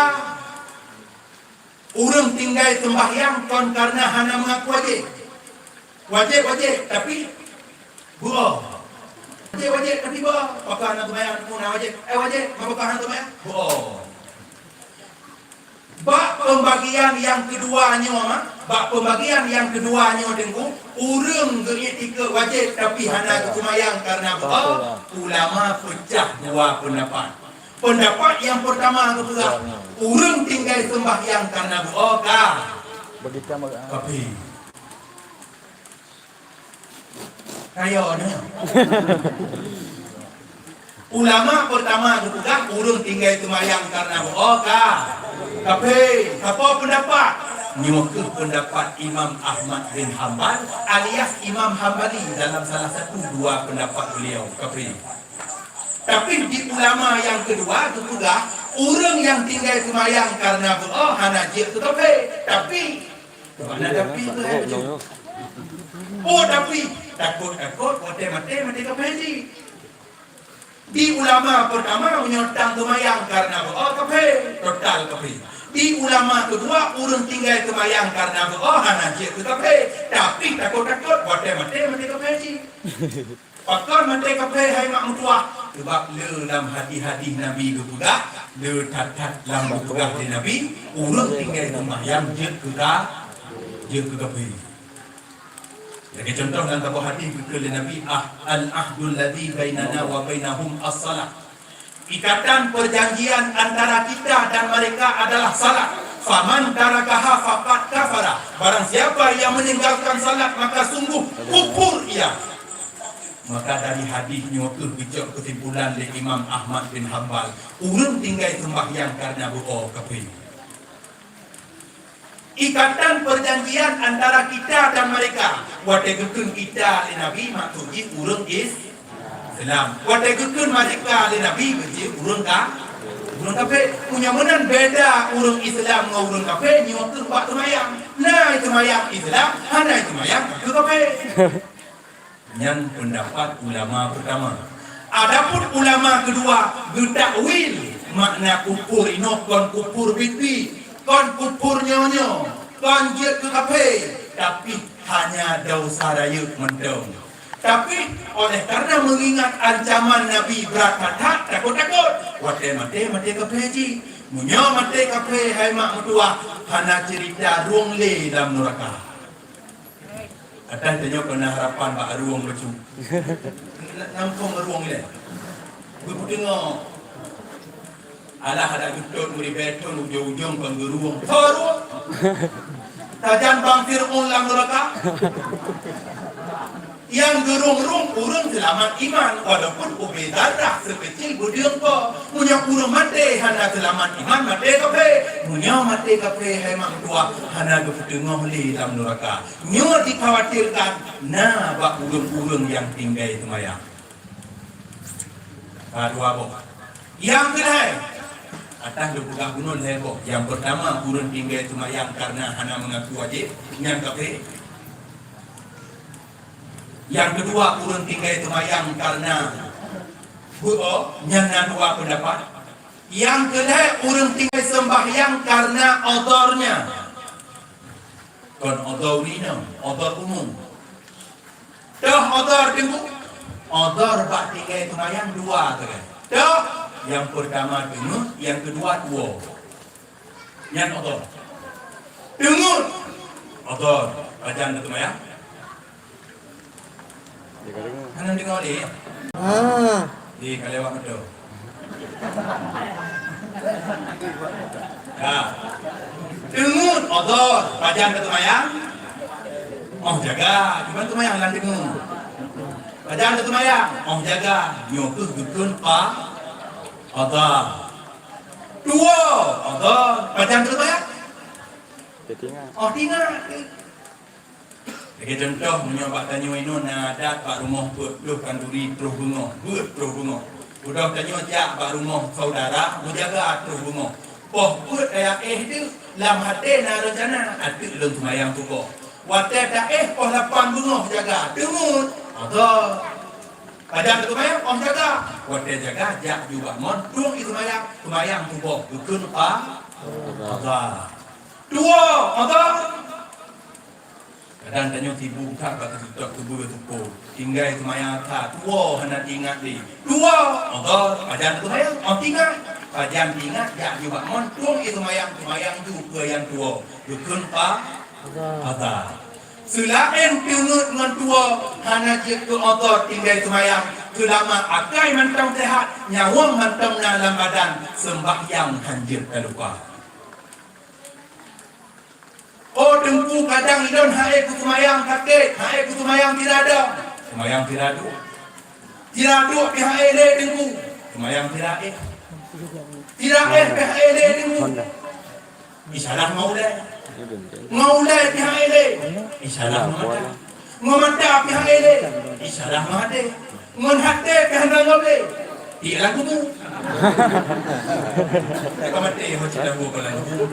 ureuëng tinggai seumbahyang kon kareuna hana meungaku wajéb. Wajéb, wajéb, tapi beuo. Wajéb, wajéb, tapi beuo. Pakon hana seumbahyang, hana wajéb. Eh, wajéb, pakon hana seumbahyang? Beuo. Bak peumbagian nyang keudua nyoe, bak peumbagian nyang keudua nyoe Teungku, ureuëng geuiktikeut wajéb tapi hana geuseumayang kareuna beuo, ulama peucah dua peundapat. Peundapat nyang peurtama geupeugah, ureuëng tinggai seumbahyang kareuna beuo ka kafé. Kaya nyoe. Ulama pertama geupeugah ureuëng tinggai seumayang karena beuo ka kafé. Sapo pendapat? Nyoe keuh pendapat Imam Ahmad bin Hambal alias Imam Hambali dalam salah satu dua pendapat beliau kafé. Tapi di ulama yang kedua geupeugah ureuëng yang tinggai seumayang karena beuo hana jeuet keu kafé. Tapi, mana tapi tu hai betul? Oh tapi, takut-takut watée maté maté kafé jih. Di ulama pertama meunyoe tang seumayang karena beuo kafé, total kafé. Di ulama kedua ureuëng tinggai seumayang karena beuo hana jeuet keu kafé, tapi takut-takut watée maté maté kafé jih. Pakon maté kafé hai mak meutuah? Sebab le lam hadih-hadih Nabi geupeugah, le that-that lam geupeugah lé Nabi, ureuëng tinggai seumayang jeuet keu ka, jeuet keu kafé. Lagée contoh lam saboh hadih geukheun lé Nabi, ah, "Al-ahdul ladzi bainana wa bainahum as-salah." Ikatan perjanjian antara kita dan mereka adalah salat. Faman tarakaha faqad kafara. Barang siapa yang meninggalkan salat maka sungguh kufur ia. Maka dari hadih nyoe keuh geucok kesimpulan lé Imam Ahmad bin Hambal, ureuëng tinggai seumbahyang karena beuo kafé. Ikatan perjanjian antara kita dan mereka. Watée geukheun kita lé Nabi maksud jih ureuëng Islam. Watée geukheun mereka lé Nabi berarti ureuëng ka ureuëng kafé. Meunyoe meunan beda ureuëng Islam ngon ureuëng kafé nyoe keuh bak seumayang. Na seumayang Islam, hana seumayang keu kafé. Nyan pendapat ulama pertama. Adapun ulama kedua geutakwil makna kufur inoe kon kufur biet-biet, kon kufur nyoe-nyoe, kon jeuet keu kafé, tapi hanya desya rayeuk mantong. Tapi oleh karena mengingat ancaman Nabi brat that-that, takot-takot, watée maté, maté kafé jih. Meunyoe maté kafé hai mak meutuah, hana cerita rueng lé lam nuraka. Atai tanyoe keu na harapan bak rueng bacut. Nak nampung rueng ilée. Beupeuteungoh. Alah adak geutot meuribée thon ujong-ujong kon geurueng. Tho rueng. Sajan bang Fir'aun lam nuraka. Nyang geurueng-rueng ureuëng seulamat iman walaupun ubé darah seukeucil beudeueng po. Meunyoe ureuëng maté hana seulamat iman maté kafé. Meunyoe maté kafé hai mak meutuah hana geupeuteungoh lé lam nuraka. Nyoe jikhawatirkan na bak ureuëng-ureuëng nyang tinggai seumayang. Ka dua boh. Nyang keulhée, atas lôn peugah bunoe lhée boh. Nyang peurtama, ureuëng tinggai seumayang kareuna hana meungaku wajéb, nyan kafé. Nyang keudua, ureuëng tinggai seumayang kareuna beuo, nyan na dua peundapat. Nyang keulhée, ureuëng tinggai seumbahyang kareuna udhurnya. Kon udhur inoe, udhur umum. Toh udhur teungku? Udhur bak tinggai seumayang dua sagai. Toh, nyang peurtama teungeut, nyang keudua tuwoe. Nyan udhur. Teungeut. Udhur. Pajan teuseumayang? Hana deungoe lé. Ah. Di ka lewat moto. Ya. Teungeut udhur, pajan teuseumayang? Oh jaga, cuman seumayang lam teungeut. Pajan teuseumayang? Oh jaga, nyoe keuh geukheun pa udhur. Tuwoe udhur, pajan teuseumayang? Oh tingat. Lagée cuntoh, meunyoe bak tanyoe inoe na adat bak rumoh peuet ploh khanduri troh beungoh, peuet troh beungoh. Beudôh tanyoe jak bak rumoh syedara, meujaga troh beungoh. Poh peuet kaya éh deuh, lam até na reuncana, ateueh lôn seumayang suboh. Watée taéh poh lapan beungoh jaga, teungeut, udhur. Pajan teuseumayang, oh jaga. Watée jaga, jak ju bak mon, tueng ie seumayang, seumayang suboh, geukheun pa udhur. Tuwoe udhur. Kadang tanyoe sibuk that bak teuseutôt keubeue tupo. Tinggai seumayang that, tuwoe hana teuingat lé. Tuwoe udhur, pajan teuseumayang, oh teuingat. Pajan teuingat, jak ju bak mon, tueng ie seumayang, seumayang ju keu nyang tuwoe. Geukheun pa udhur. Seulaén teungeut ngon tuwoe hana jeuet keu udhur tinggai seumayang, seulama akai mantong seuhat, nyawöng mantong na lam badan, seumbahyang hanjeuet talupa. Oh teungku, kadang ilôn han ék keu seumayang sakét, han ék keu seumayang sira dong. Seumayang sira duek. Sira duek pih han éh lé Teungku. Seumayang sira éh. Sira éh pih han éh lé Teungku. Isalah ngon ulèe. Ngon ulèe pih han éh lé. Isalah ngon mata. Ngon mata pih han éh lé. Isalah ngon até. Ngon até pih han éh lé. Tiek lam kubu. Ka maté ho cit lam kubu, lam kubu.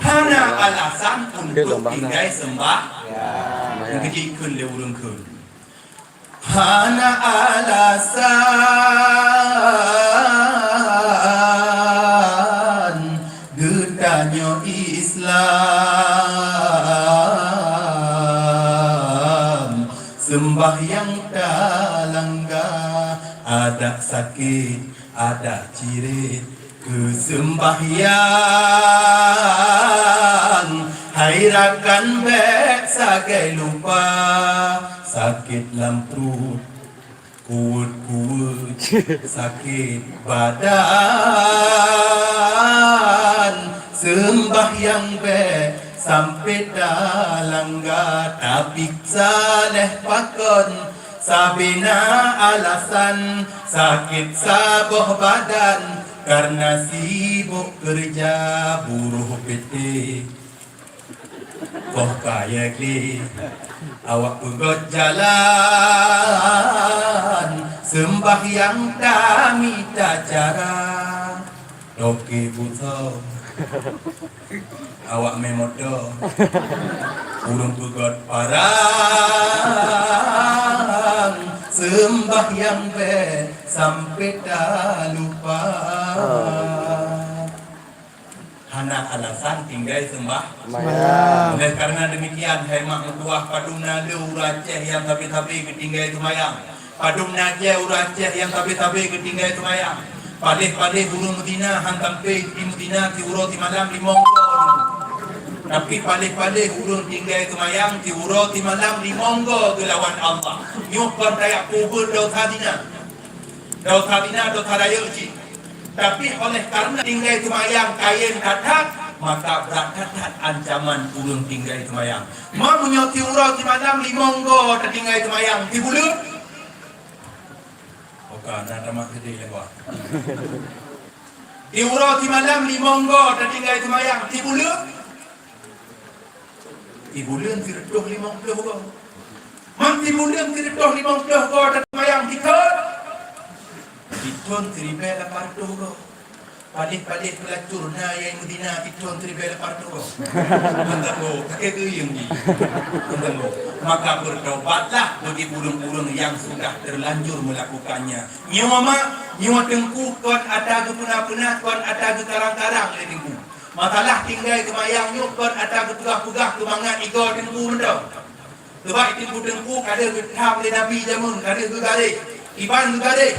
Hana alasan untuk tinggai seumbah. Nyang keujih kheun lé ureueng kheun. Hana alasan geutanyoe Islam, seumbahyang talangga, adat sakét, adat cirét, keu seumbahyang, hai rakan bèk sagai lupa, sakét lam pruet, kuweuet-kuweuet, sakét badan, seumbahyang bèk sampoe talangga, tapiksa lé pakon, sabé na alasan, sakét saboh badan, kareuna sibok keureuja buruh P T. Boh kayèe gleh, awak peugöt jalan, seumbahyang tamita cara, toke butong. Awak mé moto, ureueng peugöt parang, seumbahyang bèk sampoe talupa. Hana alasan tinggai seumbah. Seumayang. Oleh karena demikian, hai mak meutuwah, padum na le ureueng Aceh nyang sabe-sabe geutinggai seumayang. Padum na jih ureueng Aceh nyang sabe-sabe geutinggai seumayang. Paléh-paléh ureueng meuzina han sampoe jimeuzina siuroe simalam limong goe. Tapi paléh-paléh ureueng tinggai seumayang siuroe simalam limong goe geulawan Allah. Nyoe kon tajak peubuet desya zina. Desya zina, desya rayeuk cit. Tapi oleh karena tinggai seumayang kayém that-that, maka brat that-that ancaman ureueng tinggai seumayang. Ma meunyoe siuroe simalam limong goe tatinggai seumayang, sibuleuen? Oka, na tamah sideh lewat. Siuroe simalam limong goe tatinggai seumayang, sibuleuen? Sibuleuen sireutôh limong ploh goe. Man sibuleuen sireutôh limong ploh goe taseumayang sithon? Sithon siribèe lapan reutôh goe. Paléh-paléh peulacur na nyang meuzina sithon siribèe lapan reutôh goe. Mantap, Bu. Sakét teuyeueng jih. Mantap, Bu. Maka bertobatlah bagi ureueng-ureueng yang sudah terlanjur melakukannya. Nyoe mak, nyoe teungku kon ata geupeuna-peuna, kon ata geukarang-karang lé teungku. Masalah tinggai seumayang nyoe kon ata geupeugah-peugah keu mangat igoe teungku mantong. Sabab teungku-teungku ka deuh geutham lé Nabi jameun, ka deuh geugaréh. Iban geugaréh,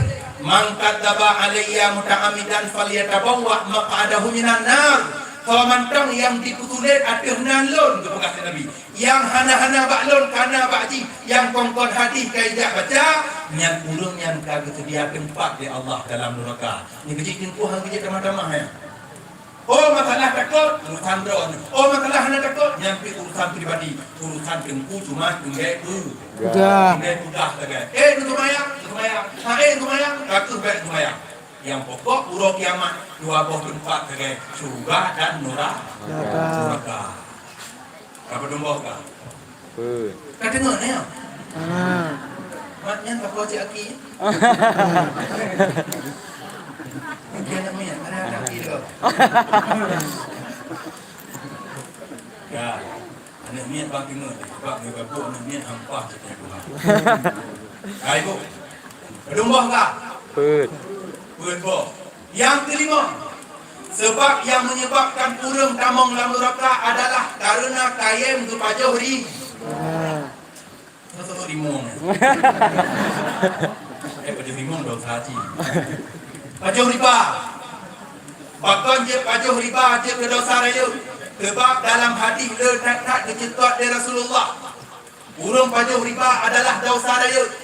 "Man kadzdzaba 'alayya muta'ammidan falyatabawwa' maq'adahu minan nar." Soe mantong nyang jipeusulet ateueh nan lôn, geupeugah lé Nabi, nyang hana-hana bak lôn ka na bak jih, nyang kon-kon hadih ka ijak baca, nyan ureueng nyan ka geuseudia teumpat lé Allah dalam nuraka. Nyoe keujih teungku han geujak tamah-tamah, ya. Oh, masalah takot, urusan droe. Oh, masalah hana takot, nyan pih urusan pribadi. Urusan teungku cuma tinggai tu. Peugah. Tinggai peugah sagai. Eh, tu seumayang, tu seumayang. Ha, eh, tu seumayang, ka keuh bèk seumayang. Nyang pokok, uroe kiamat, dua boh teumpat sagai, syeuruga dan nura-, nuraka. Ka padum boh ka? Peuet. Ka deungoe nyoe? Ah. Mat nyan ka po cit aki. Mungkin aneuk miet, ada, ada aki deungoe. Ya. Aneuk miet bang deungoe, sebab nyoe ka buet aneuk miet hampah cit Tuhan. Ka, Ibu? Padum boh ka? Peuet. Peuet boh. Nyang keulimong, sebab nyang menyebabkan ureueng tamong lam nuraka adalah karena kayém geupajoh ri-, geupajoh rimong. Eh, pajoh rimong dosa cit. Pajoh riba. Pakon jeuet pajoh riba jeuet keu dosa rayeuk? Sebab dalam hadih le that-that geuceukot lé Rasulullah. Ureueng pajoh riba adalah dosa rayeuk.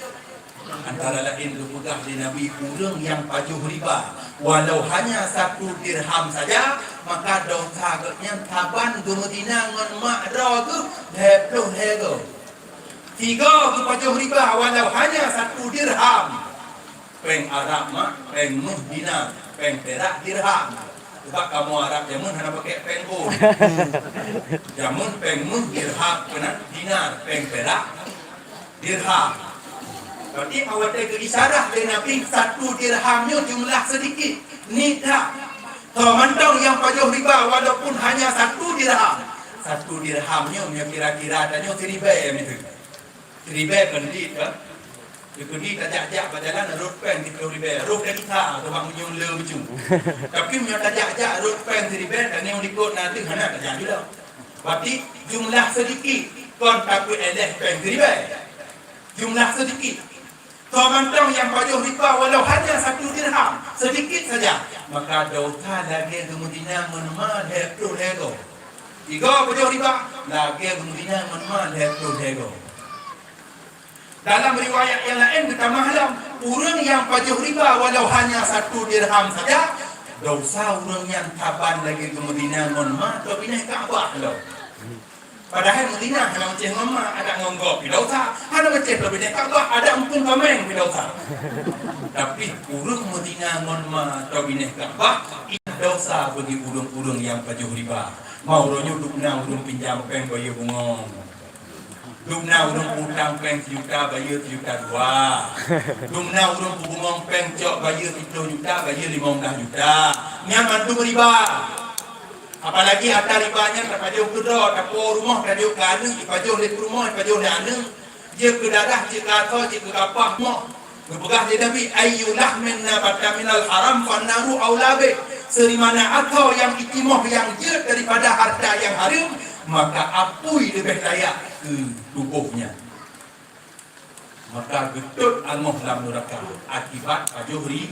Antara laén geupeugah lé Nabi, ureueng nyang pajoh riba, walau hanya satu dirham saja, maka dosa geuh nyan saban geumeuzina ngon mak droe geuh lhèe ploh lhèe goe. Tiga geupajoh riba walau hanya satu dirham. Péng Arab mak, péng méuh dinar, péng pirak dirham. Sebab kamoe Arab jameun hana pakai péng gold. Jameun péng méuh dirham keunan dinar, péng pirak dirham. Berarti awai teuka isyarah lé Nabi satu dirham nyoe jumlah sedikit. Nita. Kau mantong nyang pajoh riba walaupun hanya satu dirham. Satu dirham nyoe, nyoe kira-kira tanyoe siribèe meuteuk. Siribèe kan dit kan? Dikeudi tajak-jak bak jalan rot péng siplôh ribèe. Rot dari tha, tu bak meunyoe le beucu. Tapi meunyoe tajak-jak rot péng siribèe, tanyoe likot na teuh hana tajak jula. Berarti jumlah sedikit kon takue éléh péng siribèe. Jumlah sedikit. Soe mantong nyang pajoh riba walau hanya satu dirham, sedikit saja, maka dosa lagèe geumeudina ngon ma lhèe ploh lhèe goe. Tiga pajoh riba, lagèe geumeudina ngon ma lhèe ploh lhèe goe. Dalam riwayat nyang laén geutamah lom, ureueng nyang pajoh riba walau hanya satu dirham saja, dosa ureueng nyan saban lagèe geumeudina ngon ma atau binéh Ka'bah lom. Padahai meudina hana meucéh ngon ma, adak ngon gob pih dosa, hana meucéh lom binéh Ka'bah, adak muphom kaméng pih dosa. Tapi ureueng meudina ngon ma atau binéh Ka'bah, dosa bagi ureueng-ureueng nyang pajoh riba. Ma uroe nyoe dubna ureueng pinjam péng bayeue bungong. Dubna ureueng utang péng sijuta bayeue sijuta dua. Dubna ureueng peubungong péng cok bayeue siplôh juta, bayeue limong blaih juta. Nyan mandum riba. Apalagi harta riba nyan tapajoh keudroe, tapuwoe rumoh, tajok keu aneuk, ipajoh lé peurumoh, ipajoh lé aneuk, jeuet keu dadah, jeuet keu asoe, jeuet keu kapah rumoh. Geupeugah lé Nabi, "Ayyu lahmin nabata minal haram fannaru aula bih." Serimana asoe nyang itimoh nyang jeuet daripada harta nyang hareuem, maka apui leubeh layak keu tuboh nyan. Maka geutot angoh lam nuraka akibat pajoh ri-,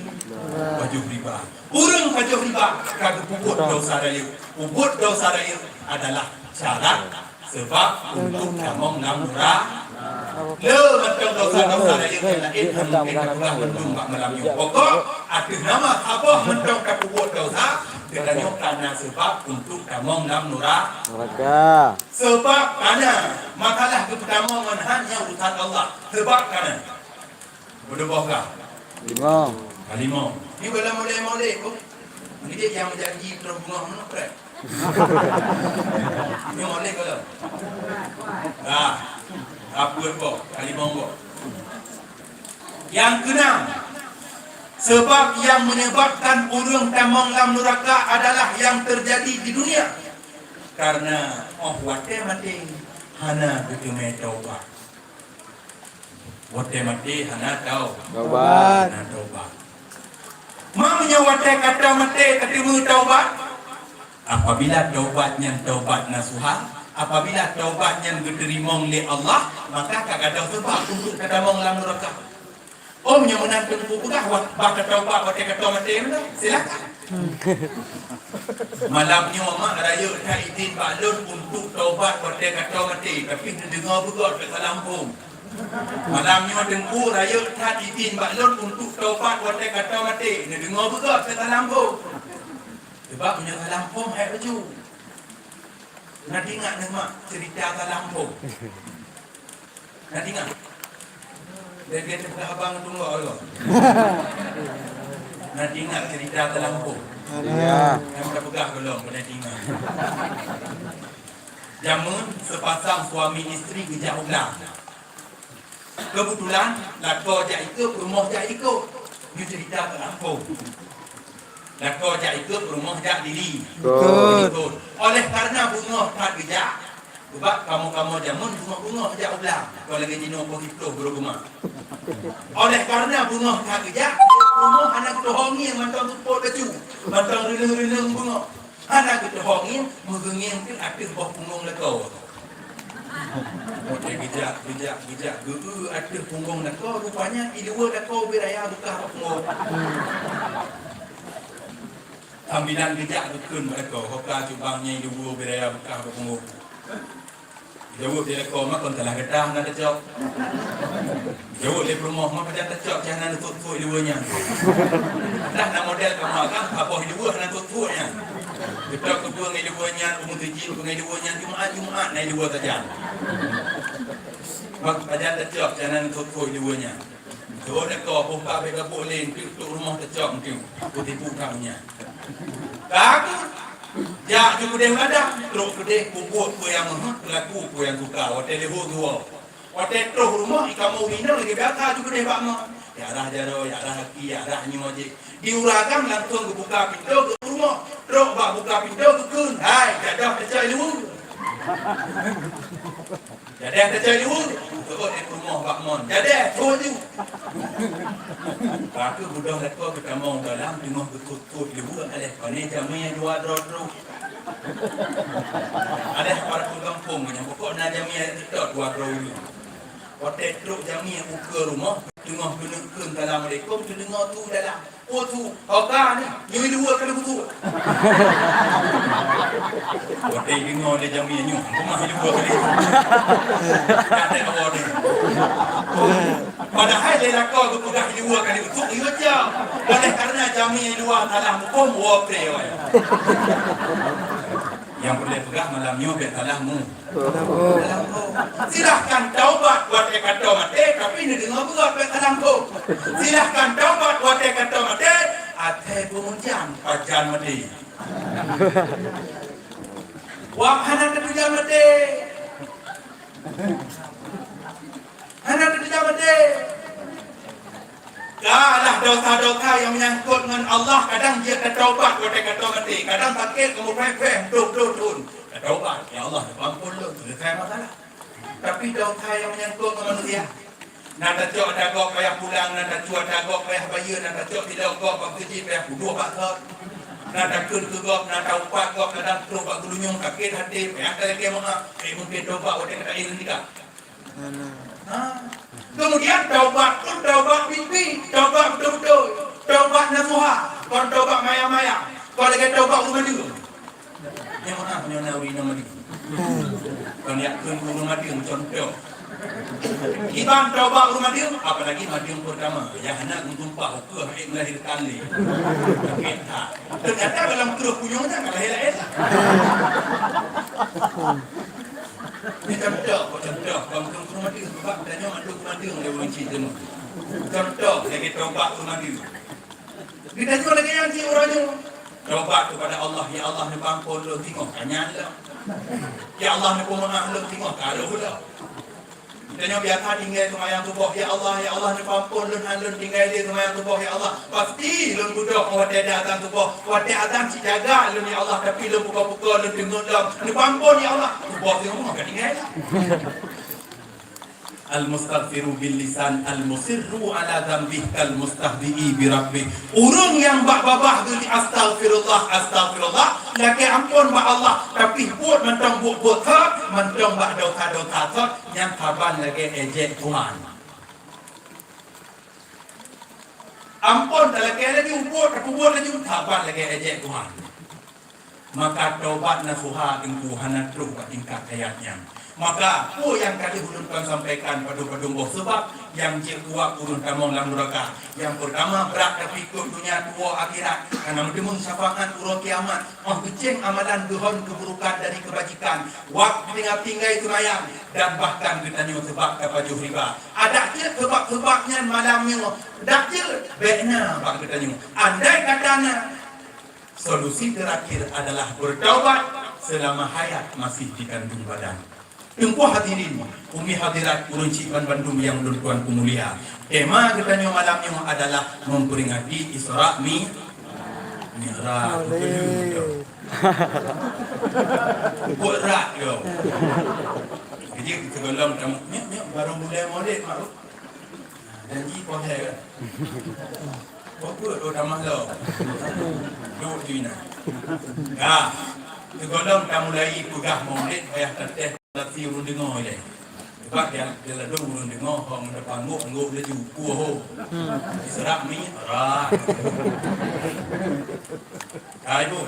pajoh riba. Ureueng pajoh riba ka geupeubuet dosa rayeuk. Peubuet dosa rayeuk adalah syarat seubab untuk tamong lam nura-, le mantong dosa-dosa rayeuk nyang laén nyang mungken tapeugah mandum bak malam nyoe. Pokok ateueh nama saboh mantong tapeubuet dosa, geutanyoe ka na seubab untuk tamong lam nura-, nuraka. Seubab kana masalah geupeutamong ngon han nyan urusan Allah. Seubab kana. Beudôh boh ka? Limong. Ka limong. Ni bala molek-molek ko. Ni dia nyang janji terus bungong mana prek. Ni molek ko. Ah. Apa ko? Ka limong ko. Nyang keunam, seubab nyang menyebabkan ureueng tamong lam nuraka adalah nyang teujadi di dunia. Karena oh watèe maté hana geuteumé taubat. Watèe maté hana tau-, taubat. Hana taubat. Ma meunyoe watèe ka maté ka teumé taubat? Apabila taubat nyan taubat nasuha, apabila taubat nyan geuteurimong lé Allah, maka ka gadôh seubab untuk tatamong lam nuraka. Oh, meunyoe meunan Teungku peugah, wah, bah tataubat watèe ka maté, silakan. Malam nyoe mak rayeuk that idin bak lôn untuk taubat watèe ka maté, tapi neudeungoe beugöt bèk salah muphom. Malam nyoe Teungku rayeuk that idin bak lôn untuk taubat watèe ka maté, neudeungoe beugöt bèk salah muphom. Sebab meunyoe salah muphom hai laju. Na teuingat neuh mak cerita salah muphom? Na teuingat? Lagèe teupeugah abang tunggu Allah. Na teuingat cerita salah muphom? Iya. Nyang teupeugah belum, pernah teuingat. Jameun sepasang suami isteri geujak u blang. Keubeutulan, lakoe jak ikôt, peurumoh jak ikôt. Nyoe cerita salah muphom. Lakoe jak ikôt, peurumoh jak diri. Ikôt. Ikôt. Oleh karena beungoh that geujak, sebab kamoe-kamoe jameun beungoh-beungoh jak u blang, kon lagèe jinoe poh siplôh baru geumat. Oleh karena beungoh that geujak, peurumoh hana geutuho ngieng mantong seupôt bacut, mantong reuleueng-reuleueng beungoh. Hana geutuho ngieng, meugeungieng pih ateueh boh punggông lakoe. Watèe geujak, geujak, geujak, geu-eu ateueh punggông lakoe, rupanya i luweue lakoe beu raya beukah bak punggông. Sambilan geujak geukheun bak lakoe, "Ho ka cubang nyan i luweue beu raya beukah bak punggông." Jaweueb lé lakoe, "Ma kon salah gata hana tacok." Jaweueb lé peurumoh, "Ma pajan tacok cit hana neusut-sut i luweue nyan." Dah na model kamoe kan, saboh i luweue hana sut-sut nyan. Geutrok keupeue ngon i luweue nyan, u meuseujid ngon i luweue nyan, Jumat-Jumat na i luweue sajan. Bak pajan tacok, jangan kukui dua nya. Dua dekat buka bek gabuk lin, tu, tu rumah tacok tu. Kutipu kamu nya. Kaku. Jak ju keudeh ladang, trok keudeh peubuet peue nyang meuheuet, peulaku peue nyang suka. Watèe leuhô dua. Watèe troh rumoh, i kamoe inong lagèe biasa ju keudeh bak mon. Ya rah jaroe, ya rah aki, ya rah nyoe jih. Di ureueng agam langsung geubuka pintoe geuh rumoh. Trok bak buka pintoe geukheun, "Hai, jadah teucok i luweue." Jadah teucok i luweue, teuôt i rumoh bak mon. Jadah, teuôt ju. Ka keuh beudôh lakoe geutamong dalam teungoh geutot-tot i luweue aléh pané jamé dua droe trok. Aléh para peugampông nyan pokok na jamé teutot dua droe ureueng. Watèe trok jamé ukeue rumoh, teungoh geuneuk kheun assalamualaikum, teudeungoe su dalam. Oh, su, oka ni, nyoe i luweue ka lheueh su. Watèe deungoe lé jamé nyoe, keumah i luweue ka lheueh su. Watèe awak ni. Padahai lé lakoe geupeugah i luweue ka lheueh su, iya jam. Oleh karena jamé i luwa salah muphom, woe pré wae. Nyang peureulèe peugah malam nyoe bèk salah mu. Salah mu. Silahkan taubat watèe ka tô maté, tapi neudeungoe beugöt bèk salah mu. Silahkan taubat watèe ka tô maté, asai beumeujan pajan maté. Wah, hana teupeujah maté. Hana teupeujah maté. Kalah dosa-dosa nyang meunyangkot ngon Allah, kadang jeuet tataubat watèe ka tô maté, kadang sakét kamoe pèh-pèh, dua ploh thôn. Tataubat, "Ya Allah, neupeuampôn lôn," selesai masalah. Tapi dosa nyang meunyangkot ngon manusia, na tacok ata gob payah pulang, na tacok ata gob payah bayeue, na tacok sidroe gob bak keujih payah peuduek bak thôn. Na takheun keu gob, na taupat gob, kadang troh bak geulinyueng sakét até, payah talakèe meu'ah, eh, mungken taubat watèe ka taéh leutika. Ha. Kemudian taubat pun taubat bibi, taubat beutôi-beutôi, taubat nasuha, kon taubat maya-maya, kon lagèe taubat ureueng mandum. Nyang mana nyoe na ureueng mandum? Kon yak keu ureueng mandum contoh. Iban taubat ureueng mandum, apalagi mandum pertama, nyang hana geutumpah ukeue hai melahirkan lé. Ternyata dalam keruh kuyong nyan ka lahé laén. Ni contoh, contoh, bang keu ureueng mandum, sebab tanyoe mandum ureueng mandum lé ureueng cit teuma. Contoh, lagèe taubat ureueng mandum. Geutanyoe lagèe nyan cit uroe nyoe. Taubat kepada Allah, "Ya Allah, neupeuampôn lôn, singoh ka nyan lom. Ya Allah, neupeumeu'ah lôn, singoh ka rôh lom." Geutanyoe biasa tinggai seumayang suboh, "Ya Allah, ya Allah, neupeuampôn lôn, han lôn tinggai lé seumayang suboh, ya Allah. Pasti lôn beudôh watèe ada azan suboh. Watèe azan cit jaga lôn, ya Allah, tapi lôn pukon-pukon lôn teungeut lom. Neupeuampôn, ya Allah." Suboh singoh ka tinggai lom. Al-mustaghfiru bil lisan, al-musirru ala dzambih kal mustahzi'i bi rabbih. Ureueng nyang bak babah geujak astaghfirullah, astaghfirullah, lakèe ampôn bak Allah, tapi buet mantong buet-buet thot, mantong bak dosa-dosa thot, nyan saban lagèe èjèk Tuhan. Ampôn talakèe laju, buet tapeubuet laju, saban lagèe èjèk Tuhan. Maka taubat nasuha teungku hana trôh bak tingkat ayat nyan. Maka, peue nyang ka lheueh ulôn tuan sampaikan padum-padum boh seubab nyang jeuet uap ureueng tamong lam nuraka. Nyang peurtama, brat tapikot donya tuwoe akhirat, hana meuteumé syafaat uroe kiamat. Óh geucéng amalan geuhon keuburukan dari keubajikan, wak tinggai-tinggai seumayang, dan bahkan geutanyoe seubab tapajoh riba. Adak jeuet seubab-seubab nyan malam nyoe, dak jeuet, bèk na bak geutanyoe. Andai kata na, solusi terakhir adalah bertaubat selama hayat masih dikandung badan. Teungku hadirin, umi hadirat, ureueng cit ban bandum nyang ulôn tuan peumulia. Tema geutanyoe malam nyoe adalah memperingati Isra Mi-, Mi'raj. Beutôi. Buet rak yo. Jadi, sigohlom tamu, nyoe, nyoe baru mulai Maulid, Mak. Janji poh hai kan? Pokok tu tamah lo. Duk di na. Ya. Sigohlom tamulai peugah Maulid payah tatéh lati ureueng deungoe ilèe. Sebab dia, dia ladôm ureueng deungoe, hong depan ngok, ngok laju. Puoh ho. Serak mi, rak. Hai, Bu.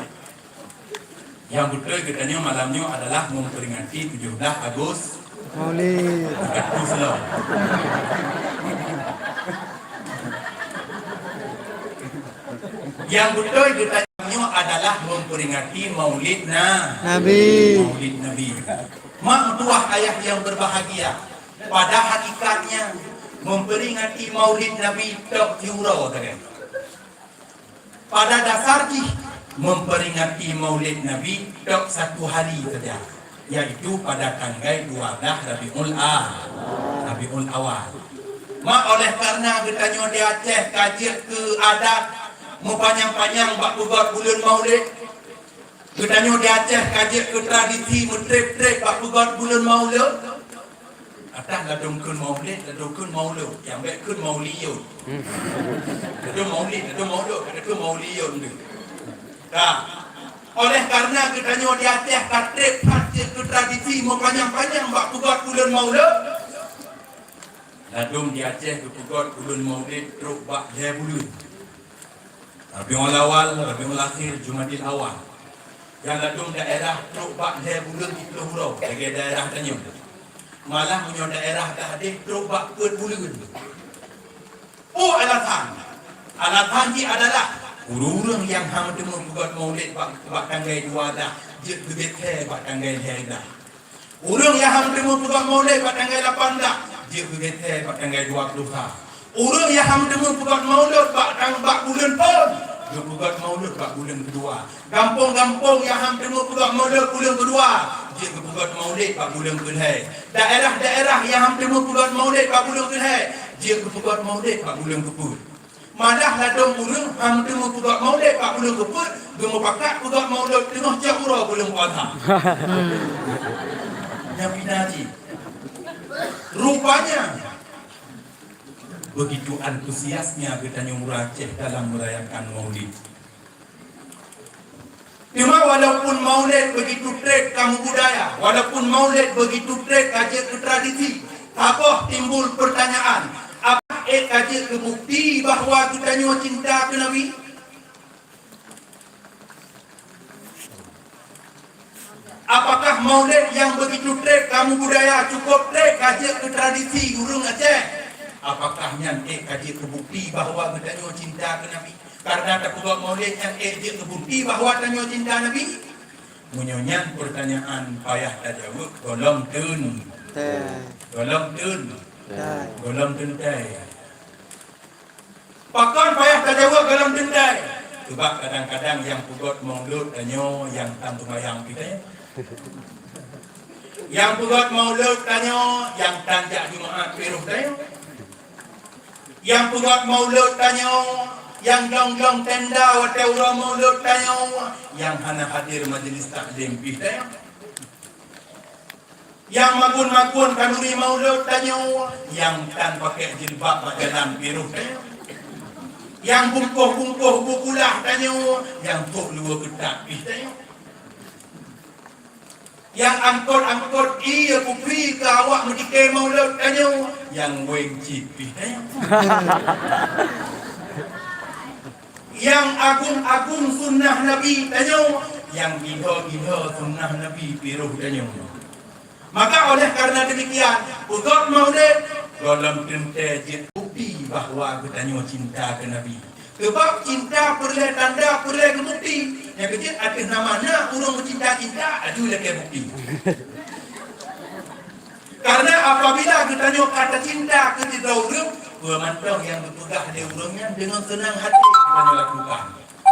Nyang beutôi geutanyoe malam nyoe adalah memperingati tujuh belas Agus-, Maulid. Agus lo. Nyang beutôi geutanyoe adalah memperingati Maulid Na-, Nabi. Maulid Nabi. Mak meutuwah ayah yang berbahagia, Pada hakikatnya, memperingati Maulid Nabi tok siuroe sagai. Pada dasar jih, memperingati Maulid Nabi tok satu hari saja, yaitu pada tanggai dua belas Rabiul A-, Rabiul Awal. Mak, oleh karena geutanyoe di Aceh ka jeuet keu adat meupanyang-panyang bak peugöt buleuen Maulid, geutanyoe di Aceh ka jeuet keu tradisi meutreb-treb bak peugöt buleuen Maulud. Atah ladôm kheun Maulid, ladôm kheun Maulud, nyang bèk kheun Mauliyun. Ladôm Maulid, ladôm Maulud, ladôm kheun Mauliyun tu. Ka. Oleh karena geutanyoe di Aceh ka treb that jeuet keu tradisi meupanyang-panyang bak peugöt buleuen Maulud, ladôm di Aceh geupeugöt buleuen Maulid trok bak lhèe buleuen. Rabiul Awal, Rabiul Akhir, Jumadil Awal. Nyang ladôm daerah trok bak lhèe buleuen siplôh uroe, lagèe daerah tanyoe. Malah meunyoe daerah ka hadeh trok bak peuet buleuen. Peue alasan? Alasan jih adalah ureueng-ureueng nyang han teumé peugöt Maulid bak, bak tanggai dua blah, jeuet geugèt bak tanggai lhèe blah. Ureueng nyang han teumé peugöt Maulid bak tanggai lapan blah, jeuet geugèt bak tanggai dua ploh sa. Ureueng nyang han teumé peugöt Maulud bak tang-, bak buleuen phôn, geupeugöt Maulud bak buleuen keudua. Gampông-gampông nyang han teumé peugöt Maulud buleuen keudua, jeuet geupeugöt Maulid bak buleuen keulhèe. Daerah-daerah nyang han teumé peugöt Maulid bak buleuen keulhèe, jeuet geupeugöt Maulid bak buleuen keupeuet. Malah ladôm ureueng han teumé peugöt Maulid bak buleuen keupeuet, geumupakat peugöt Maulud teungoh cok uroe buleuen puasa. Nyan pih na jih. Rupanya, begitu antusiasnya geutanyoe ureueng Aceh dalam merayakan Maulid. Teuma walaupun Maulid begitu treb ka meubudaya, walaupun Maulid begitu treb ka jeuet keu tradisi, saboh timbul peurtanyaan, apakah ék ka jeuet keu bukti bahwa geutanyoe cinta keu Nabi? Apakah Maulid nyang begitu treb ka meubudaya, cukôp treb ka jeuet keu tradisi ureueng Aceh? Apakah nyan ék ka jeuet keu bukti bahwa geutanyoe cinta keu Nabi? Karena tapeugöt Maulid nyan ék jeuet keu bukti bahwa tanyoe cinta Nabi? Meunyoe nyan peurtanyaan payah tajaweueb, gohlom teun. Teuntèe. Gohlom teun. Teuntèe. Gohlom teuntèe. Pakon payah tajaweueb gohlom teuntèe? Sabab kadang-kadang nyang peugöt Maulud tanyoe nyang tan seumayang pih tanyoe. Nyang peugöt Maulud tanyoe nyang tan jak Jumaat pih roh tanyoe. Nyang peugöt Maulud tanyoe nyang glöng-glöng tenda watèe uroe Maulud tanyoe nyang hana hadir majeulis taklim pih tanyoe. Nyang magun-magun khanduri Maulud tanyoe nyang tan pakèk jilbab bak jalan pih roh tanyoe. Nyang bungkôh-bungkôh bu kulah tanyoe nyang trôk luweue keutat pih tanyoe. Nyang angkot-angkot ié kukri keu awak meudikée Maulud tanyoe nyang wéng cit pih tanyoe. Nyang agung-agung sunnah Nabi tanyoe nyang gila-gila sunnah Nabi pih roh tanyoe. Maka oleh karena demikian, peugöt Maulid gohlom teuntèe jeuet bukti bahwa geutanyoe cinta keu Nabi. Sabab cinta peureulèe tanda, peureulèe geubukti. Nyang keujeuet ateueh nama na ureueng meucinta-cinta, aju lakèe bukti. Karena apabila geutanyoe ka tacinta keu sidroe ureueng, peue mantong nyang geupeugah lé ureueng nyan deungon seunang haté geutanyoe lakukan.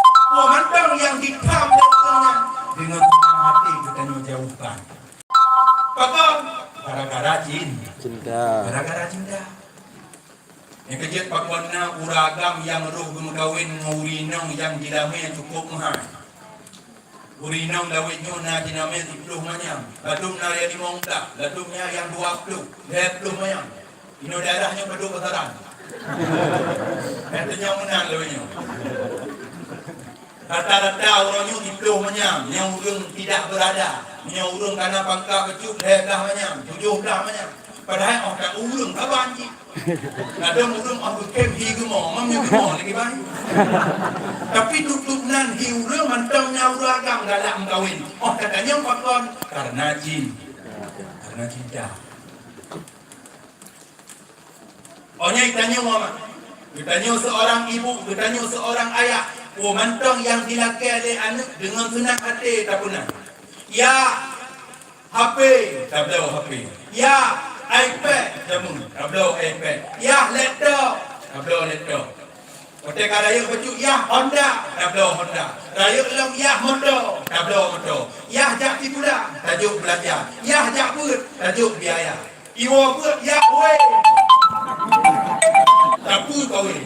Peue mantong nyang jipham lé ureueng nyan deungon seunang haté geutanyoe jauhkan. Pakon? Gara-gara cin-, Cinta. Gara-gara cinta. Nyang keujeuet pakon na ureueng agam nyang roh geumeukawen ngon ureueng inong nyang jilamé cukôp meuhai. Ureueng inong lawét nyoe na jinamé siplôh manyam, ladôm na nyang limong blah, ladôm na nyang dua ploh, lhèe ploh manyam. Inoe daerah nyoe padub pasaran. Nyang teunyong meunan lawét nyoe. Rata-rata uroe nyoe siplôh manyam, nyang ureueng tidak berada. Meunyoe ureueng kana pangka keucut lhèe blah manyam, tujoh blah manyam. Padahai 'oh ka ureueng saban jih. Kadang ureueng 'oh geukém hi geumo, mam nyoe geumo lagèe bayi. Tapi tutup nan hi ureueng mantong nyan ureueng agam galak meukawen. 'Oh ka tanyong pakon? Karena cin-, karena cinta. 'Oh nyan tanyoe, geutanyoe seorang ibu, geutanyoe seorang ayah, peue mantong nyang jilakèe lé aneuk deungon seunang até tapeuna. Ya, H P, tabloe H P. Ya, iPad, jameun, tabloe iPad. Yah laptop, tabloe laptop. Watèe ka rayeuk bacut, yah Honda, tabloe Honda. Rayeuk lom, yah moto, tabloe moto. Yah jak sikula, tajok beulanja. Yah jak beuet, tajok biaya. Iwoe beuet, yah wéh. Tapeue kawén.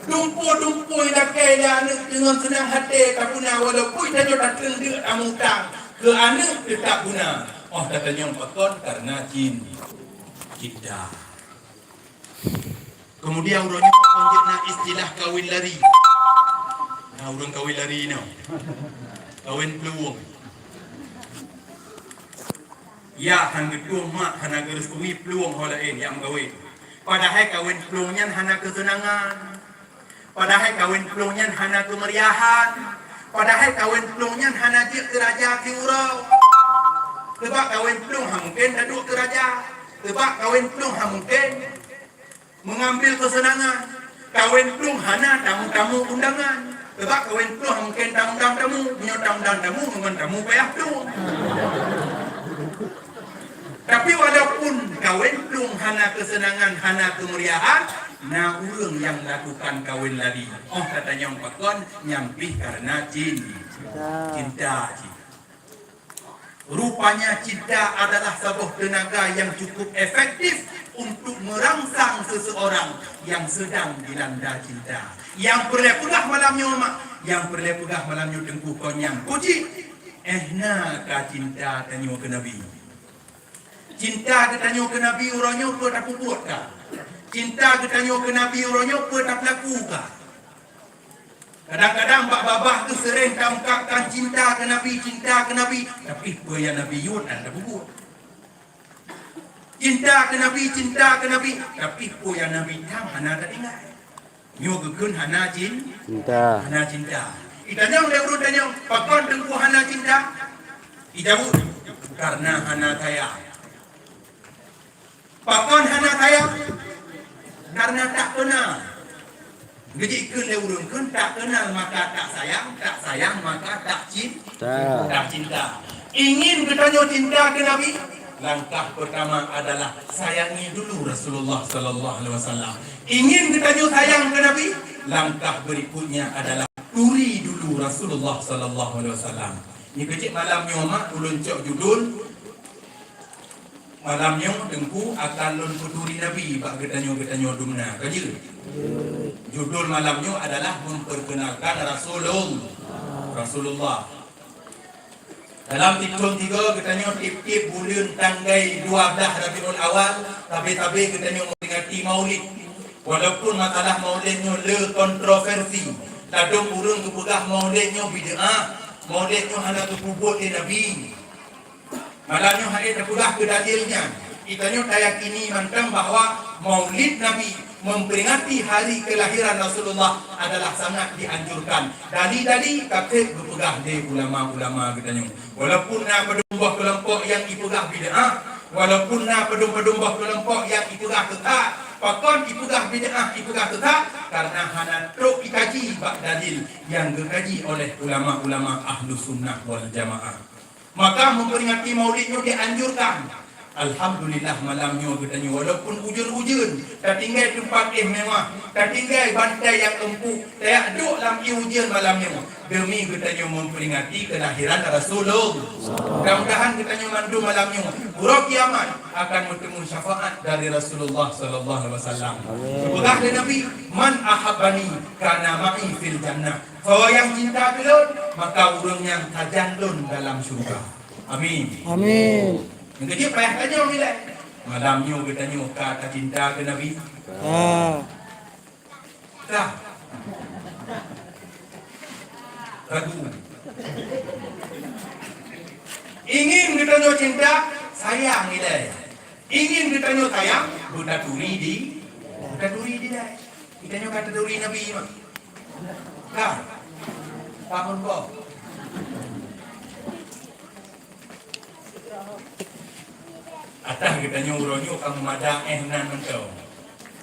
Tumpôi-tumpôi lakèe lé aneuk deungon seunang até tapeuna, walaupun tanyoe tatreun deuk tamutang keu aneuk teutap guna. Óh tatanyong pakon, kareuna cin-, cinta. Kemudian uroe nyoe pakon jeuet na istilah kawin lari. Na ureueng kawin lari nyoe. Kawin peuluwong. Ya, han geutueng mak hana geurestui plueng ho laén nyang meugawe. Padahai kawén plueng nyan hana keuseunangan. Padahai kawén plueng nyan hana keumeriahan. Padahai kawén plueng nyan hana jeuet keu raja siuroe. Sabab kawén plueng han mungken taduek keu raja. Sabab kawén plueng han mungken mengambil kesenangan. Kawén plueng hana tamu-tamu undangan. Sabab kawén plueng han mungken taundang tamu. Meunyoe taundang tamu, ngon tamu payah plueng. Tapi walaupun kawén plueng hana kesenangan, hana keumeriahan, na ureueng nyang lakukan kawén lari. Óh tatanyong pakon, nyan pih kareuna cin-, cinta cit. Rupanya cinta adalah saboh teunaga nyang cukup efektif untuk merangsang seseorang nyang sedang dilanda cinta. Nyang peureulèe peugah malam nyoe mak, nyang peureulèe peugah malam nyoe Teungku kon nyan. Peue cit? Éh na ka cinta tanyoe keu Nabi. Cinta geutanyoe keu Nabi uroe nyoe peue tapeubuet ka? Cinta geutanyoe keu Nabi uroe nyoe peue tapeulaku ka? Kadang-kadang bak babah tu sering taungkapkan cinta keu Nabi, cinta keu Nabi, tapi peue nyang Nabi yue hana tapeubuet. Cinta keu Nabi, cinta keu Nabi, tapi peue nyang Nabi tam hana tatinggai. Nyoe geukheun hana cin-, cinta. Hana cinta. Itanyong lé ureueng tanyong, pakon Teungku hana cinta? Ijaweueb, kareuna hana sayang. Pakon hana sayang? Kareuna tak kenal. Geujikheun lé ureueng kheun, tak kenal maka tak sayang, tak sayang maka tak cin-, tak cinta. Ingin geutanyoe cinta keu Nabi? Langkah pertama adalah sayangi dulu Rasulullah sallallahu alaihi wasallam. Ingin geutanyoe sayang keu Nabi? Langkah berikutnya adalah turi dulu Rasulullah sallallahu alaihi wasallam. Nyoe keuh cit malam nyoe mak ulôn cok judul, malam nyoe Teungku akan lôn peuturi Nabi bak geutanyoe, geutanyoe dumna. Ka jeuet? Judul malam nyoe adalah memperkenalkan Rasulul-, Rasulullah. Dalam sithôn sigoe geutanyoe tiep-tiep buleuen tanggai dua blah Rabiul Awal, sabe-sabe geutanyoe memperingati Maulid. Walaupun masalah Maulid nyoe le kontroversi, ladôm ureueng geupeugah Maulid nyoe bid'ah, Maulid nyoe hana geupeubuet lé Nabi. Malam nyoe han ék tapeugah keu dalil nyan. Geutanyoe tayakini mantong bahwa Maulid Nabi memperingati hari kelahiran Rasulullah adalah sangat dianjurkan. Dali-dali ka trép geupeugah lé ulama-ulama geutanyoe. Walaupun na padum boh keulompok nyang ipeugah bid'ah, walaupun na padum-padum boh keulompok nyang ipeugah sesat, pakon ipeugah bid'ah, ipeugah sesat? Karena hana trok ikaji bak dalil nyang geukaji oleh ulama-ulama Ahlus Sunnah wal Jamaah. Maka memperingati Maulid nyoe dianjurkan. Alhamdulillah, malam nyoe geutanyoe walaupun ujeuen-ujeuen, tatinggai teumpat éh mewah, tatinggai bantai nyang empuk, tajak duek lam ié ujeuen malam nyoe demi geutanyoe memperingati kelahiran Rasulullah. Mudah-mudahan geutanyoe mandum malam nyoe uroe kiamat akan meuteumu syafaat dari Rasulullah sallallahu alaihi wasallam. Amin. Geupeugah lé Nabi, "Man ahabbani kana ma'i fil jannah." Soe nyang cinta keu lôn, maka ureueng nyan sajan lôn dalam syeuruga. Amin. Amin. Nyang keujeuet payah tanyong ilèe. Malam nyoe geutanyoe ka tacinta keu Nabi? Ka. Ka. Ragu. Ingin geutanyoe cinta, sayang ilèe. Ingin geutanyoe sayang, beutaturi di, beutaturi di ilèe. Geutanyoe ka taturi Nabi mah. Ka. Bangun boh. Atah geutanyoe uroe nyoe ka meumada éh nan mantong.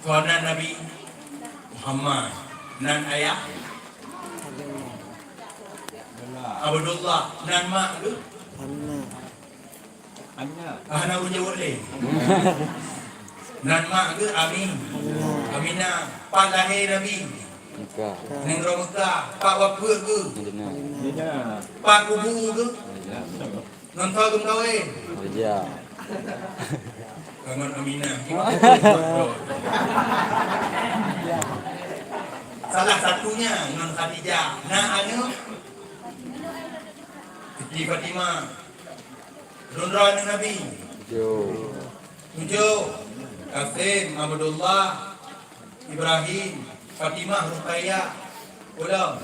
Soe nan Nabi? Muhammad. Nan ayah? Abdullah. Nan mak geuh? Ah, hana ureueng jaweueb lé. Nan mak geuh Ami-, Aminah. Pat lahé Nabi? Mekah. Nanggroe Mekah. Pat wafeuet geuh? Madinah. Pat kubu geuh? Madinah. Ngon soe geumeukawen? Khadijah. Ngon Aminah. Salah satunya ngon Khadijah. Na aneuk? Siti Fatimah. Droe-droe aneuk Nabi? Tujoh. Tujoh. Qasim, Abdullah, Ibrahim, Fatimah, Ruqayyah, ulôn,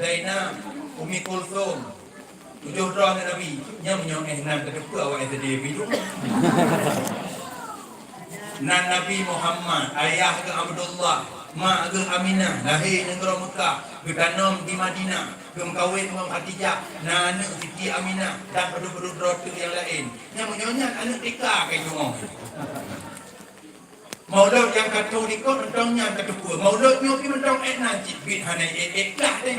Zainab, Ummi Kulsum. Tujoh droe aneuk Nabi. Nyan meunyoe eh nan tateupeue awak S D P tu. Nan Nabi Muhammad, ayah geuh Abdullah, mak geuh Aminah, lahé nanggroe Mekah, geutanom di Madinah, geumeukawen ngon Khadijah, na aneuk Siti Aminah dan padub-padub droe teuk nyang laén. Nyang meunyoe nyan aneuk T K ka jeuet. Maulud nyang ka tueng likot mantong nyan ka teupeue. Maulud nyoe pih mantong ék nan cit bit hana ék-ék lah deh.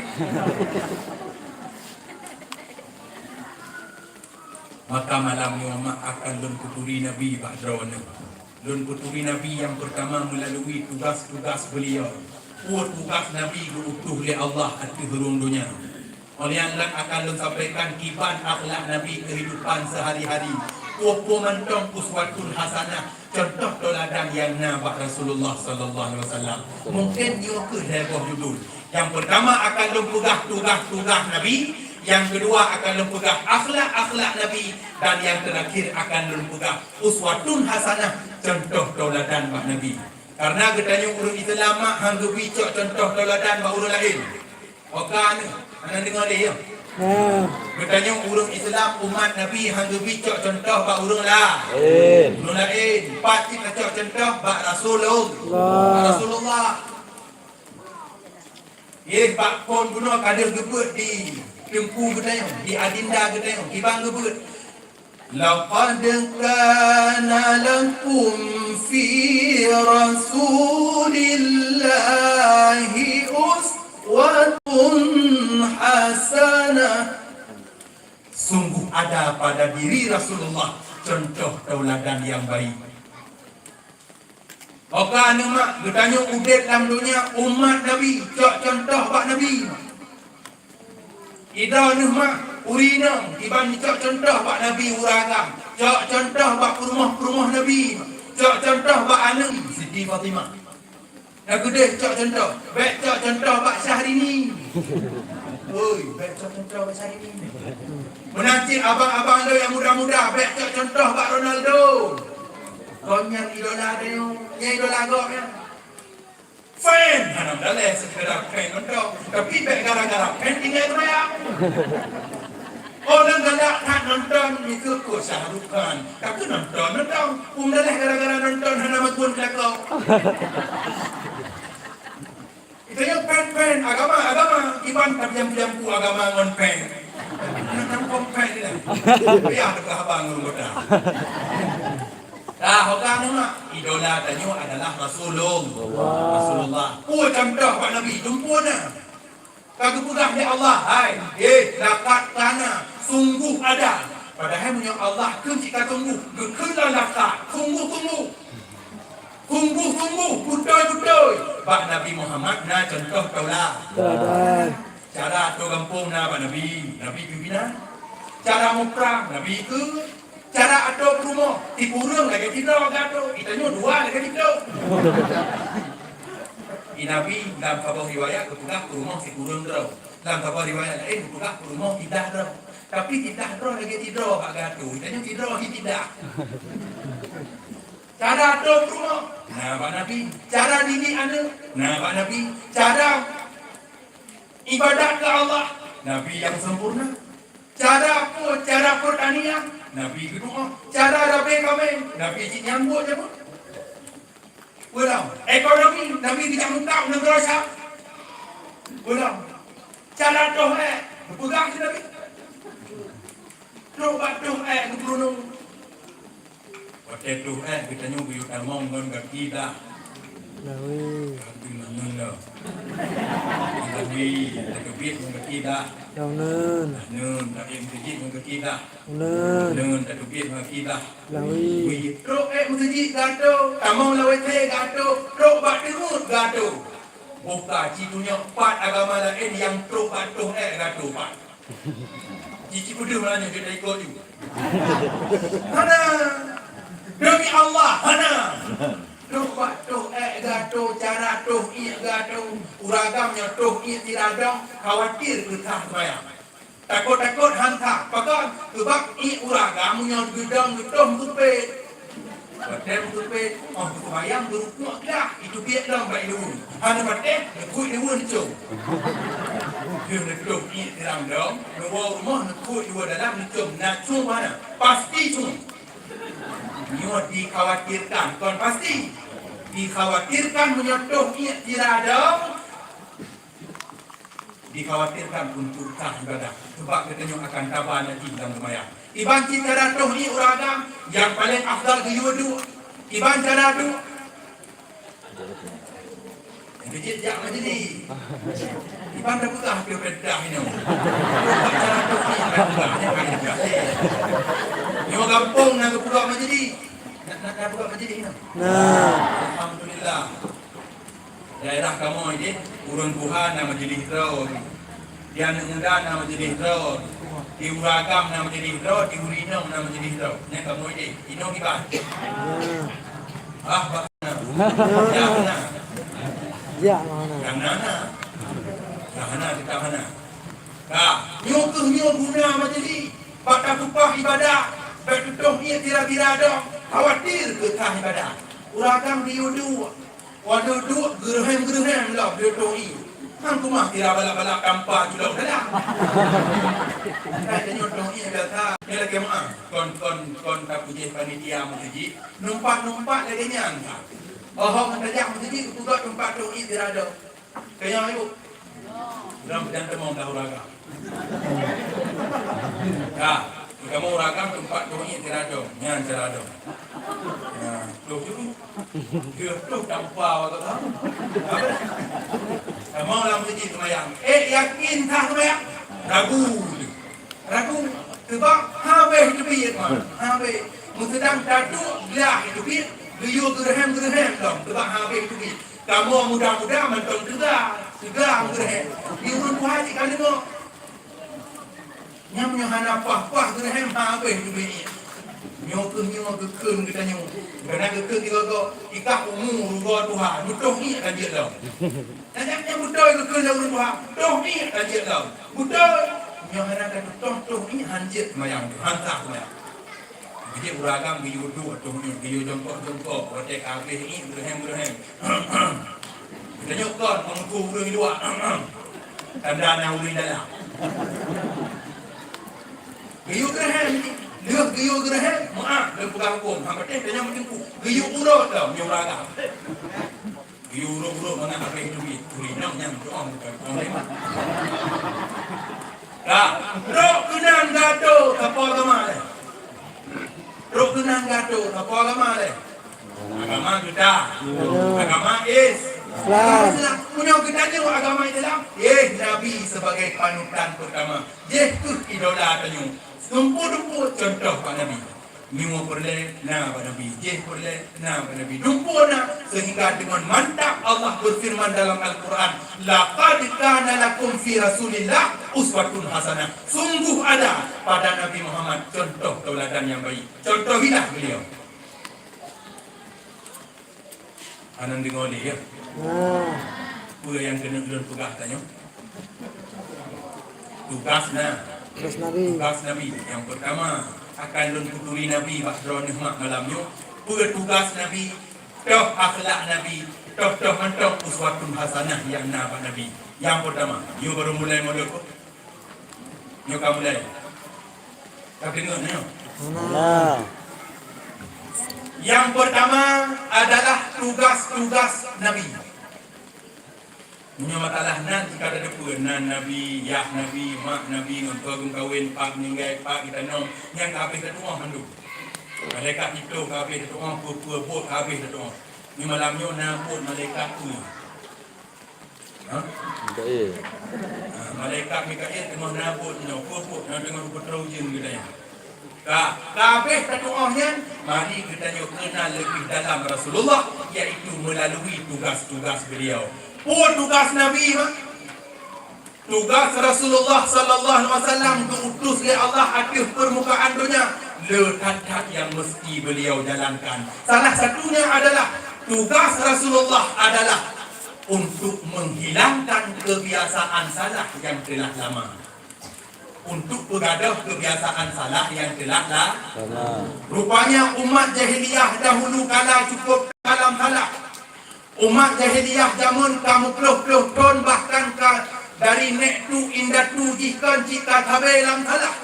Maka malam nyoe mak akan lôn peuturi Nabi bak droeneuh. Lôn peuturi Nabi nyang peurtama meulalui tugas-tugas beuliau. Peue tugas Nabi geu-utus lé Allah ateueh rhueng donya. Óh lheueh nyan akan lôn sampaikan kiban akhlak Nabi keuhidupan seuhari-hari. Peue-peue mantong uswatun hasanah, cuntoh teuladan nyang na bak Rasulullah sallallahu alaihi wasallam. Mungken nyoe kheueh lhée boh judul. Nyang peurtama akan lôn peugah tugaih-tugaih Nabi, nyang keudua akan lôn peugah akhlak-akhlak Nabi, dan nyang teurakhir akan lôn peugah uswatun hasanah, cuntoh teuladan bak Nabi. Karena geutanyoe ureuëng Islam mak han geubi cok cuntoh teuladan bak ureuëng laén. Oka nyoe, hana deungoe lé, ya? Geutanyoe ureuëng Islam umat Nabi han geubi cok cuntoh bak ureuëng la-, ureuëng laén. Pat cit tacok cuntoh bak Rasulullah. Rasulullah. Yeh, bak phon bunoe ka deuh geubeuet di teungku geutanyoe, di adinda geutanyoe, kiban geubeuet. Laqad kana lakum fi Rasulillahi uswatun hasanah. Sungguh ada pada diri Rasulullah contoh tauladan yang baik. Oka nyoe mak, geutanyoe udeb lam donya umat Nabi, cok contoh bak Nabi. Idroe neuh mak, ureuëng inong, kiban cok contoh bak Nabi ureuëng agam, cok contoh bak peurumoh-peurumoh Nabi, cok contoh bak aneuk Siti Fatimah. Nyang keudeh cok contoh, bék cok contoh bak Syahrini. Oi, bék cok contoh bak Syahrini. Meunan cit abang-abang lôn nyang muda-muda, bék cok contoh bak Ronaldo. Kon nyan idola tanyoe, nyan idola gob nyan. Fan, hana meudaléh, sekedar fan nonton. Tapi bék gara-gara fan tinggai keuraya. Oh, nyang galak that nonton, itu keu Shah Rukh Khan. Tapi nonton, nonton. Peue meudaléh gara-gara nonton hana makun keu lakoe. Itu nyang fan-fan, agama, agama. Kiban tapi jampu-jampu agama ngon fan. Nonton fan ni lah. Biar dekat abang ureuëng kota. Dah, oka nyoe mak, idola tanyoe adalah Rasulullah. Rasulullah. Peue contoh bak Nabi, tumpuna. Ka geupeugah lé Allah, "Hai, eh, laqad kana, sungguh ada." Padahai meunyoe Allah kheun cit ka sungguh, geukheun lom laqad, sungguh-sungguh. Sungguh-sungguh, beutôi-beutôi. Bak Nabi Muhammad na contoh taula-, tauladan. Cara atô gampông na bak Nabi, Nabi keu binan. Cara muprang, Nabi keu Cara atô peurumoh, sikureueng lagée sidroe geuatô, geutanyoe dua lagée sidroe. Di Nabi lam saboh riwayat geupeugah peurumoh sikureueng droe. Lam saboh riwayat laén geupeugah peurumoh sidah droe. Tapi sidah droe lagée sidroe bak geuatô, geutanyoe sidroe hi sidah. Cara atô peurumoh, na bak Nabi. Cara didik aneuëk, na bak Nabi. Cara ibadat keu Allah, Nabi nyang sempurna. Cara peue? Cara peurtanian, Nabi geudoa. Cara rabe kaméng, Nabi jih nyang buet jameun. Ulang. Ekonomi, Nabi geujak mukab nanggroe Syam. Ulang. Cara toh ék, geupeugah lé Nabi. Trok bak toh ék geupeurunung. Watée toh ék geutanyoe geuyue tamong ngon gaki dah. Lawe. Tapi mangan dah. Wi, tateubiet ngon kaki blah. Uneun. Uneun, tabiet meuseujid ngon kaki blah. Uneun. Uneun, tateubiet ngon kaki blah. Blah wi. Wi, trok ék meuseujid gato, tamong lam W C gato, trok bak teungeut gato. Buka ci tunyok pat agama laén nyang trok bak toh ék gato pat. Ci, ci peudeuh malam nyoe, kita ikut ju. Hana. Demi Allah, hana. Toh bak toh ék gato, cara toh iék gato. Uragam nyoe toh iék siradong, khawatir keu sah seumayang. Takot-takot han sah. Pakon? Seubab iék uragam meunyoe geudong geutoh meukeupet. Watèe meukeupet, óh geuseumayang geurukuk glah, iteubiet lom bak ileue. Hana watèe, neukuk ileue neucom. Lheueh neutôb iék siradong, neuwoe u rumoh neukuk ileue dalam neucom, na cong hana. Pasti cong. Nyoe dikhawatirkan, kon pasti. Dikhawatirkan meunyoe toh iék siradong, dikhawatirkan untuk sah ibadah, seubab geutanyoe akan taba najih lam seumayang. Kiban cit cara toh iék uragam, nyang paleng afdal geuyue duek. Kiban cara duek, geujak jak majelis. Kiban tapeugah keu peurintah inoe. Kiban cara toh iék uragam, nyang paleng afdal. Nyoe gampông na geupeugah majelis. Na, na, na peugah majelis inoe? Na. Alhamdulillah. Daerah kamoe jih, ureueng tuha na majelis droe. Di aneuk muda na majelis droe. Di ureueng agam na majelis droe, di ureueng inong na majelis droe. Nyan kamoe jih, inong kiban. Ah, bak na. Jak na. Jak na. Nyang na na. Nyang hana, nyang hana. Ka, nyoe keuh nyoe guna majelis. Bak tapeupah ibadah, bèk teutoh ié sira-sira dong, khawatir keu sah ibadah. Ureueng agam geuyue duek. Watèe duek geureuhem-geureuhem lom geuyue toh ié. Hang keumah sira balak-balak tampa julok dalam. Hai tanyoe toh ié biasa. Nyoe lakèe meu'ah. Kon, kon, kon tapeujeuet panitia meuseujid. Numpat-numpat lagèe nyan ka. Óh, óh, ngon tajak meuseujid, geupeugöt teumpat toh ié sira dong. Keu nyoe, Ibu. Dalam peujang teumong dah uragam. Ya, kamoe uragam teumpat toh ié sira dong. Nyan sira dong. Ya, toh tu. Dia toh tampa awak tu. Tamong lam meuseujid seumayang. Eh, yakin sah seumayang? Ragu. Ragu. Sebab habéh teubiet, man. Habéh. Meuseudang taduek glah teubiet, geuyue geureuhem-geureuhem lom. Sebab habéh teubiet. Kamoe muda-muda mantong teuga, teuga geureuhem. Di ureueng tuha cit ka deungoe. Nyan meunyoe hana paih-paih geureuhem, habéh teubiet ié. Nyoe keuh nyoe geukheun geutanyoe. Kana geukheun sigoe-goe, ikah umu rugoe tuha, meutoh ié ka jeuet lom. Nyan, nyan beutôi geukheun lé ureueng tuha, toh ié ka jeuet lom. Beutôi. Nyoe hana ka teutoh, toh ié han jeuet seumayang, han sah seumayang. Jadi ureueng agam geuyue duek ateueh nyoe, geuyue jongkok-jongkok, watèe ka habéh ié geureuhem-geureuhem. Tanyoe kon meungku ureueng di luwa. Tanda na ureueng dalam. Geuyue geureuhem, lheueh geuyue geureuhem, meu'ah lôn peugah hukôm, han patéh tanyoe meuteungku. Geuyue urot lom nyoe ureueng agam. Geuyue urot-urot mangat habéh duit, ureueng inong nyan doa bukan ureueng lé. Ka, trok keunan gato sapeue agama lé. Trok keunan gato sapeue agama lé. Agama kita. Agama Is-, Islam. Islam. Meunyoe geutanyoe agama Islam, eh, Nabi sebagai panutan pertama. Jih keuh idola tanyoe. Seumpue-seumpue contoh bak Nabi. Nyoe peureulèe na bak Nabi, jih peureulèe na bak Nabi. Dumpeue na, sehingga deungon mantap Allah berfirman dalam Al-Quran, "Laqad kana lakum fi Rasulillah uswatun hasanah." Sungguh ada pada Nabi Muhammad contoh tauladan yang baik. Contohilah beliau. Aneuk deungoe lé, ya. Nah. Peue nyang keuneuk lôn peugah tanyoe? Tugas na. Tugas Nabi. Tugas Nabi. Nyang peurtama, akan lôn peuturi Nabi bak droeneuh mak malam nyoe. Peue tugas Nabi? Toh akhlak Nabi, toh-toh mantong uswatun hasanah nyang na bak Nabi. Nyang peurtama, nyoe barô mulai model ko. Nyoe ka mulai. Ka deungoe nyoe. Nah. Yang pertama adalah tugas-tugas Nabi. Meunyoe masalah nan, ka tateupeue nan Nabi, yah Nabi, mak Nabi, ngon soe geumeukawen, pat meuninggai, pat geutanom, nyan ka habéh tatu'oh mandum. Malaikat siploh ka habéh tatu'oh, peue-peue buet ka habéh tatu'oh. Nyoe malam nyoe na buet malaikat peue? Ha? Mikail. Ha, malaikat Mikail teungoh nabot nyoe, peuet-peuet nyang teungoh geupeutron ujeuen geutanyoe. Ka, ka habéh tatu'oh nyan, mari geutanyoe keunal leubeh dalam Rasulullah, yaitu meulalu tugas-tugas beliau. Peue tugas Nabi, Mak? Tugas Rasulullah sallallahu alaihi wasallam geu-utus lé Allah ateueh peurmukaan donya, le that-that nyang meuseuti beliau jalankan. Salah satunya adalah tugas Rasulullah adalah untuk menghilangkan kebiasaan salah yang telah lama. Untuk peugadôh kebiasaan salah yang telah la-, Lama. Rupanya umat jahiliyah dahulu kala cukup dalam salah. Umat jahiliyah jameun ka meuploh-ploh thon, bahkan ka dari nék tu indatu jih kon cit ka sabe lam salah.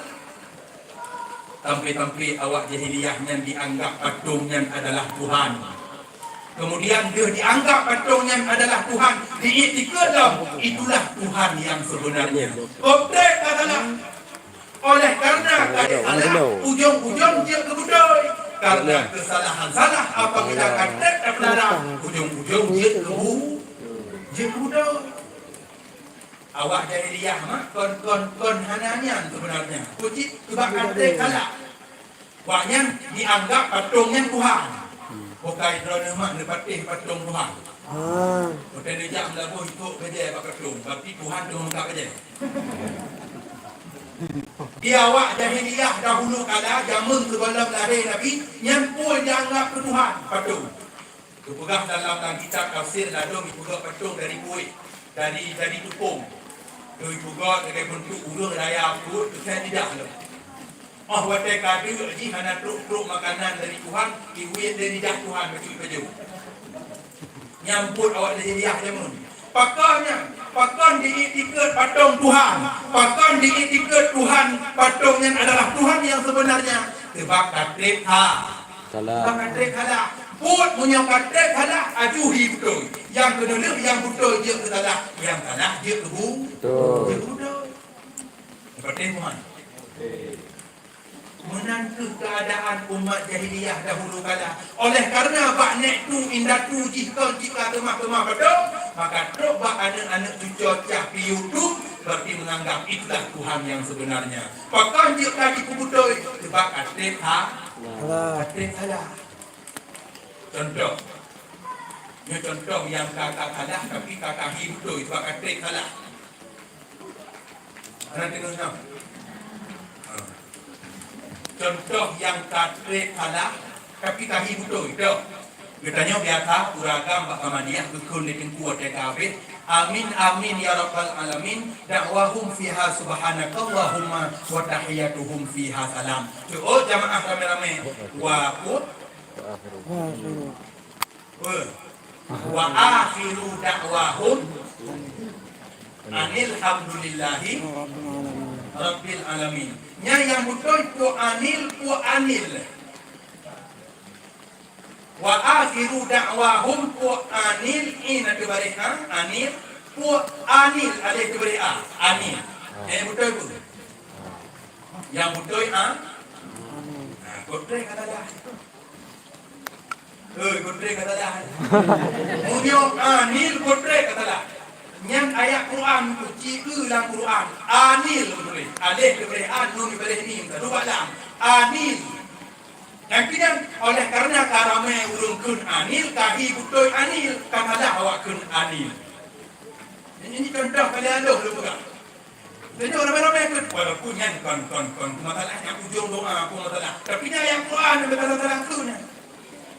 Sampai-sampai awak jahiliyah nyan dianggap patong nyan adalah Tuhan. Kemudian deuh dianggap patong nyan adalah Tuhan, diiktikeuet lom itulah Tuhan yang sebenarnya. Konteks ka salah. Oleh karena ka salah, ujong-ujong jeuet keu beutôi. Karena kesalahan salah apabila ka trép salah, ujong-ujong jeuet keu bu-, jeuet keu beutôi. Awak jahiliyah mak kon, kon, kon hana nyan sebenarnya. Kucit sebab ka trép salah. Wak nyan dianggap patong nyan Tuhan. Bukai droeneuh mak neupatéh patong Tuhan. Ah. Bukai neujak meulaboh ikot bajée bak patong, berarti Tuhan teungoh meukat bajée. Di awak jahiliyah dahulu kala, jameun sigohlom lahé Nabi, nyan peue jianggap keu Tuhan, patong. Geupeugah dalam, dalam kitab tafsir ladôm jipeugah patong dari kueh, dari, dari tupông. Lheueh jipeugah lagée beuntuk ureuëng raya peuet, teuka lidah lom. Oh watée ka deuk jih hana trok-trok makanan dari Tuhan, iwiet lé lidah Tuhan bacut pajoh. Nyang buet awak jahiliyah jameun. Pakon nyan? Pakon diiktikeuet patong Tuhan? Pakon diiktikeuet Tuhan, patong nyan adalah Tuhan yang sebenarnya? Sebab ka trép ha. Salah. Sebab ka trép salah. Buet meunyoe ka trép salah, aju hi beutôi. Nyang keuneulheueh nyang beutôi jeuet keu salah, nyang salah jeuet keu bu-, Betul. Jeuet keu beutôi. Seperti Tuhan. Meunan kheueh keuadaan umat jahiliyah dahulu kala. Oleh karena bak nék tu indatu jih kon cit ka keumah-keumah padum, maka trok bak aneuëk-aneuëk cucoe cah piyeue tu, berarti menganggap itulah Tuhan yang sebenarnya. Pakon jeuet ka jipeubeutôi, sebab ka trép ha-, Salah. Ka trép salah. Contoh. Nyoe contoh nyang ka, ka salah, tapi ka, ka hi beutôi, sebab ka trép salah. Hana deungoe nyoe. Ha. Contoh nyang ka trép salah, tapi ka hi beutôi, toh. Geutanyoe biasa, ureuëng agam bak Muhammadiyah geukheun lé teungku watée ka habéh, "Amin, amin, ya rabbal alamin, da'wahum fiha subhanakallahumma wa tahiyyatuhum fiha salam." Cok, oh, jamaah ramé-ramé. Wa ku-, Wa akhiru. Wa akhiru da'wahum anil hamdulillahi rabbil alamin. Nyan nyang beutôi peue anil, peue anil. Wa akhiru da'wahum peue anil, in ateueh baréh a, anil, peue anil, aleh ateueh baréh a, anil. Nyang beutôi peue? Nyang beutôi a? Nah, konteks ka salah. Eh, konteks ka salah. Meunyoe anil konteks ka salah. Nyan ayat Quran tu, ci-e lam Quran. Anil konteks. Aleh diberi a, nun diberi mim. Dua lam. Anil. Nyan keuh nyan, oleh karena ka ramé ureuëng kheun anil, ka hi beutôi anil, ka salah awak kheun anil. Ini, ini contoh paling halus lôn peugah. Jadi ramé-ramé kheun, walaupun nyan kon, kon, kon masalah nyang ujong doa, kon masalah. Tapi nyan ayat Quran nyang masalah kheun nyan.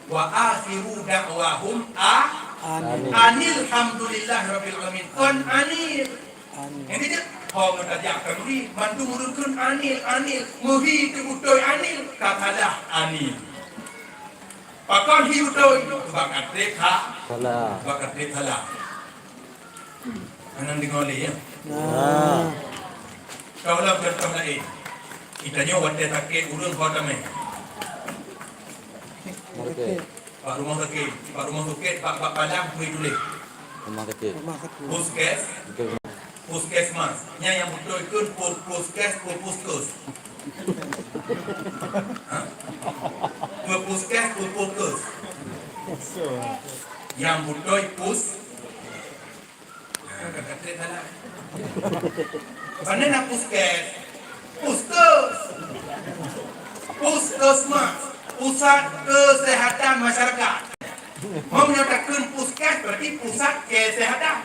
Wa akhiru da'wahum a-, Amin. Anil hamdulillahi rabbil alamin. Kon anil. Amin. Jadi dia, ho meutajak kanduri, bantu meureukeun anil, anil. Meuhi teubeutôi anil, ka salah anil. Pakon hi beutôi, bak atrét ha-, Salah. Bak atrét salah. Hana deungoe lé, ya? Nah. Ka ulang contoh laén. Geutanyoe watée sakét ureuëng ho tamé. Sakét. Bak rumoh sakét, bak rumoh sakét, bak, bak padang, peue tuléh. Rumah sakit. Rumah sakit. Puskes, Betul. Puskesmas. Nyan nyang beutôi kheun pu-, puskes, pu-, puskes. Ha? Pu-, puskes, pu-, puskes. Nyang beutôi pus-, Nah, kan Mana na puskes? Puskes. Puskesmas, pusat kesehatan masyarakat. Meunyoe takheun puskes, berarti pusat kesehatan.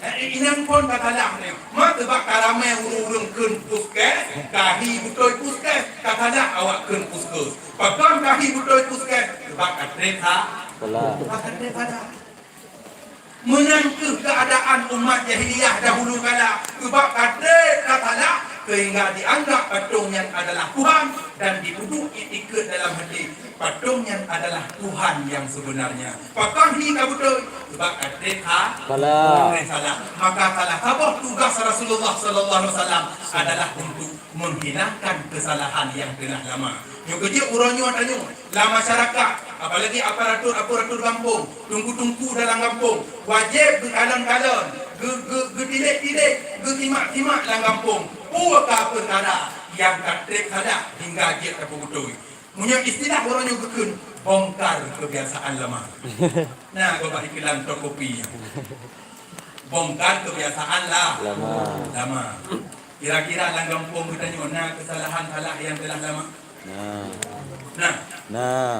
Eh, inong phon ka salah ni. Ma teubak ka ramé ureuëng-ureuëng kheun puskes, ka hi beutôi puskes, ka salah awak kheun puskes. Pakon ka hi beutôi puskes? Teubak ka treb ha? Salah. Teubak ka treb salah. Meunan kheueh keuadaan umat jahiliyah dahulu kala, teubak ka treb ka salah, sehingga dianggap patong nyan adalah Tuhan dan dituduh iktikeuet dalam hati, patong nyan adalah Tuhan yang sebenarnya. Pakon hi ka beutôi? Sebab ka treb ha? Salah. Treb salah. Maka salah saboh tugas Rasulullah sallallahu alaihi wasallam adalah untuk menghilangkan kesalahan yang telah lama. Nyoe keujeuet uroe nyoe tanyoe, lam masyarakat, apalagi aparatur-aparatur gampông, teungku-teungku dalam gampông, wajéb geukalon-kalon, geu-, geu-, geutilek-tilek, geusimak-simak lam gampông, peue ka peukara nyang ka treb salah hingga jeuet tapeubeutôi. Meunyoe istilah uroe nyoe geukheun, bongkar kebiasaan lama. Nah, gobak iklan toko kopi. Bongkar kebiasaan lah. Lama. Lama. Kira-kira lam gampông geutanyoe na kesalahan salah yang telah lama? Nah. Nah. Nah.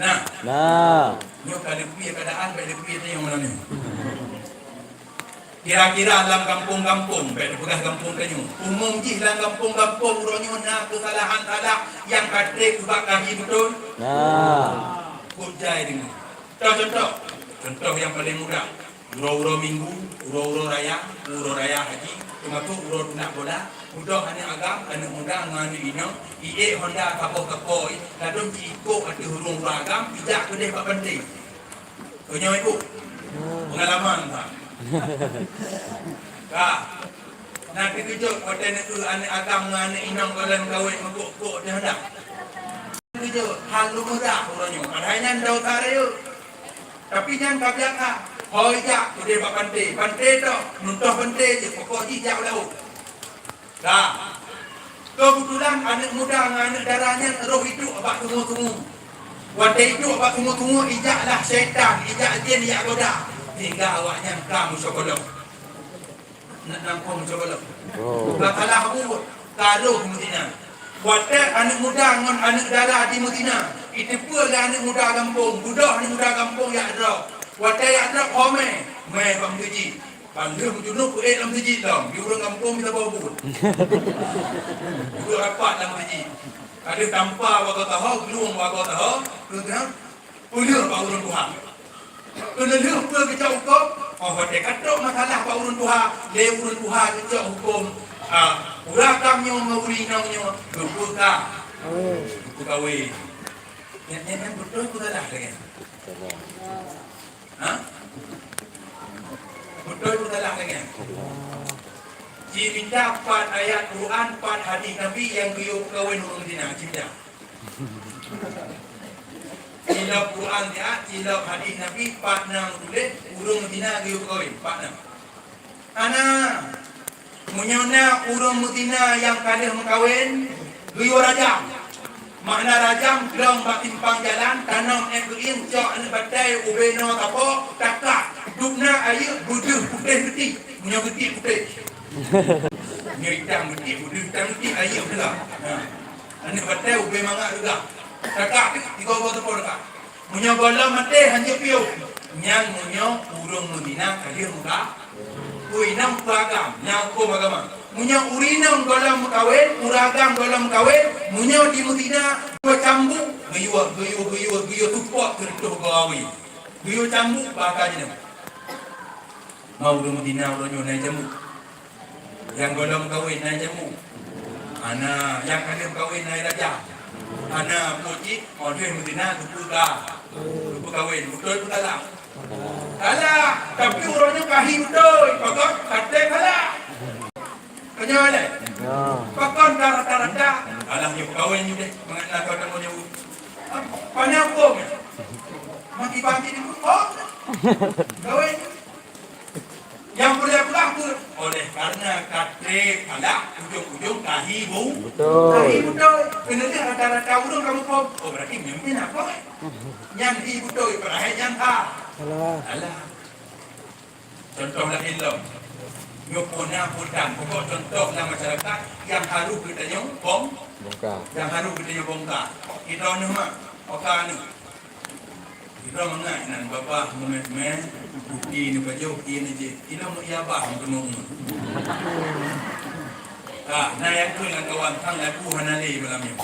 Nah. Nah. Nyoe ka leupie keadaan, bèk leupie teunyong malam nyoe. Kira-kira lam gampông-gampông, bèk teupeugah gampông tanyoe. Umum jih lam gampông-gampông uroe nyoe na keusalahan salah nyang ka treb ubak kahi beutôi? Nah. Kujai deungoe. Contoh, contoh. Contoh nyang paleng mudah. Uroe-uroe Minggu, uroe-uroe raya, uroe raya haji, teumasok uroe tunak bola, beudôh aneuk agam, aneuk muda ngon aneuk inong, iék honda saboh kakôi, ladôm jiikôk ateueh ureueng-ureueng agam, ijak keudeh bak panté. Keu nyoe ibu. Pengalaman, Pak. Ka. Na teukeujot watèe neueu aneuk agam ngon aneuk inong goh lom kawén meukôk-kôk di honda. Teukeujot, hal lumeudah uroe nyoe. Padahai nyan dosa rayeuk. Tapi nyan ka biasa. Ho ijak keudeh bak panté. Panté toh, nuntoh panté jih, pokok jih jak u laôt. Ka. Keubeutulan aneuk muda ngon aneuk dara nyan roh iduek bak teungoh-teungoh. Watèe iduek bak teungoh-teungoh, ijaklah syaitan, ijak jén ijak goda, sehingga awaknyan ka meusyeukolok. Nak nangkong meusyeukolok. Oh. Ka salah buet, ka roh meuzina. Watèe aneuk muda ngon aneuk dara jimeuzina, iteupeue lé aneuk muda gampông, beudôh aneuk muda gampông jak drop. Watèe jak drop, ho mè, mè bak meuseujid. Ban lheueh meujunub peuék lam meuseujid lom, di ureueng gampông mita boh buet. Duduk rapat lam meuseujid. Ka lheueh tampa wagoe taho, glueng wagoe taho, keu geuh peulheueh bak ureueng tuha. Keuneulheueh peue geucok hukôm, oh watèe ka trok masalah bak ureueng tuha, lé ureueng tuha geucok hukôm, ah, ureueng agam nyoe ngon ureueng inong nyoe geupeuka-, geupeukawen. Nyan, nyan, nyan beutôi peue salah lagèe nyan? Ha? Beutôi peue salah lagèe nyan? Jimita pat ayat Quran, pat hadis Nabi nyang geuyue peukawen ureueng zina, jimita. Cilok Quran siat, cilok hadis Nabi, pat na meutuléh ureueng zina geuyue peukawen, pat na. Hana. Meunyoe na ureueng meuzina nyang ka lheueh meukawen, geuyue rajam. Makna rajam, glong bak simpang jalan, tanom èk geuieng, cok aneuk batèe ubé noe sapo, takak, dubna ayeuk, beudeuh putéh geuti. Meunyoe geuti putéh. Meunyoe itam geuti, beudeuh itam geuti, ayeuk teuga. Ha. Aneuk batèe ubé mangat teuga. Takak, tiga boh sapo takak. Meunyoe gohlom maté, hanjeuet piôh. Nyan meunyoe ureueng meuzina ka lheueh meuka-, ureueng inong peue agam, nyan hukôm agama. Meunyoe ureueng inong gohlom meukawen, ureueng agam gohlom meukawen, meunyoe jimeuzina, geuyue cambuk, geuyue, geuyue, geuyue, geuyue tupok keu reutôh goe awe. Geuyue cambuk bak aka jinoe. Ma ureueng meuzina uroe nyoe na cambuk. Nyang gohlom kawen na jamu. Hana, nyang ka lheueh kawen na raja. Hana, peue cit, óh lheueh meuzina geupeuka-, geupeukawen. Beutôi peue salah? Salah. Tapi uroe nyoe ka hi beutôi, pakon ka treb salah. Ka nyoe lé? Ya. Pakon ka rata-rata? Alah, nyoe peukawen nyoe deh, mangat na ka tamong nyoe. Pane hukôm nyoe? Maki baki di muka. Kawen. Nyang peureulèe peugah keuh, oleh karena ka treb salah, ujong-ujong ka hi bu-, beutôi. Ka hi beutôi. Keuneulheueh rata-rata ureueng ka muphom, oh, berarti nyan pih na poh. Nyan hi beutôi, padahai nyan ha. Alah. Alah. Contoh laén lom. Nyoe pun na pun tan. Pokok contoh lam masyarakat nyang harôh geutanyoe bong-, Bongka. Nyang harôh geutanyoe bongka. Kita neuh mak, oka neuh. Kita mangat nan babah meumet-met, putih neupajoh, ie neujép. Inoe meuiabah meuteumong. Ka, na nyang kheun lam kawan, sang lagu hana lé malam nyoe.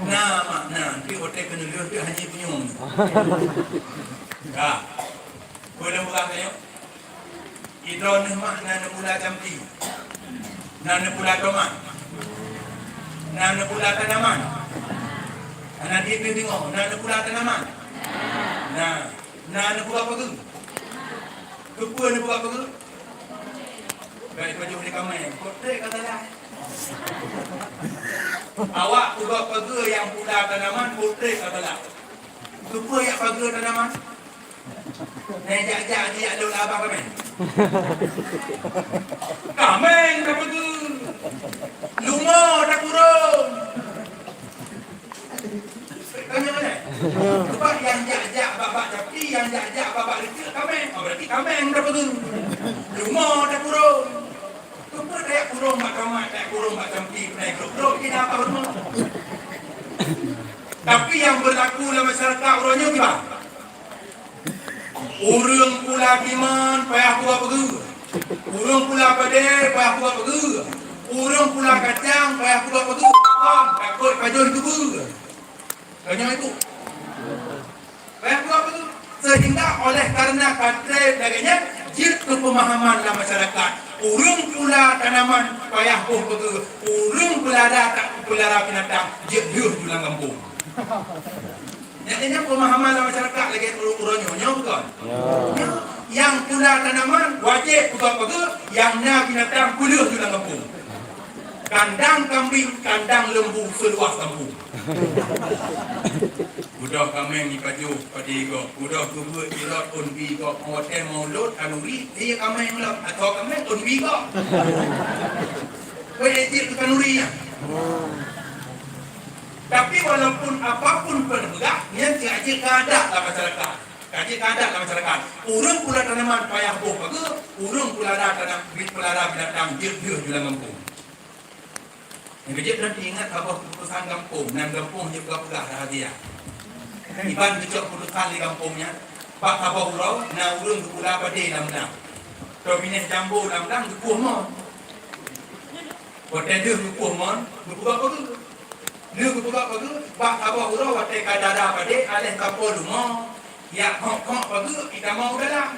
Na mak na, tapi otai keuneulheueh teuh hana punyueng. Ka. Peue lôn peugah tanyoe? Idroe neuh mak na neupula jampi. Na neupula tomat. Na neupula tanaman. Hana dit neuh deungoe, na neupula tanaman. Na, na neupula pageue. Keupeue neupula pageue? Baik pajoh lé kameng, potrek ka salah. Awak peugah pageue nyang pula tanaman, potrek ka salah. Keupeue jak pageue tanaman? Nyan jak-jak jijak lôn abah kameng. Kameng tapageue. Lumoe takurong. Tanya mana? Sebab nyang jak-jak bak-bak jampi, nyang jak-jak bak-bak leucek kameng. Oh, berarti kameng tapageue. Lumoe takurong. Keupeue tajak kurong bak tomat, tajak kurong bak jampi, peunajoh grok-grok jih na apa rumoh. Tapi nyang beulaku lam masyarakat uroe nyoe kiban? Ureueng pula timon payah peugah pageue. Ureueng pula padé payah peugah pageue. Ureueng pula kacang payah peugah pageue. Kon, takot pajoh dikeubeu. Ka nyoe itu. Payah peugah pageue. Sehingga oleh karena ka treb lagèe nyan, jeuet keu pemahaman lam masyarakat. Ureueng pula tanaman payah boh pageue. Ureueng peulara ta-, peulara binatang jeuet lheueh ju lam gampông. Nyan, nyan pemahaman lam masyarakat lagèe uroe nyoe, nyoe bukon? Ya. Nyoe, nyang pula tanaman wajéb peugah pageue, nyang na binatang peulheueh ju lam gampông. Kandang kambing, kandang lembu seluas gampông. Udah kameng ipajoh padé gob, udah geubeuet irot ôn bi gob, watèe maulot kanuri, iya kameng lom, atau kameng ôn bi gob. Weh, jeuet keu kanuri nyan. Tapi walaupun apapun peuneugah, nyan cit jeuet keu adat lam masyarakat. Ka jeuet keu adat lam masyarakat. Ureueng pula tanaman payah boh pageue, ureueng peulara tanam, peulara binatang jeuet lheueh ju lam gampông. Nyang keujeuet lôn ingat saboh keuputusan gampông, nan gampông jeuet peugah-peugah rahsia. Iban geucok keuputusan di gampông nyan, bak saboh uroe na ureueng geupula padé lam blang. Toh binéh jambo lam blang geukueh mon. Watèe deuh geukueh mon, geupeugah pageue. Lheueh geupeugah pageue, bak saboh uroe watèe ka dara padé, aléh ka po lumoe, jak khok-khok pageue, itamong u dalam.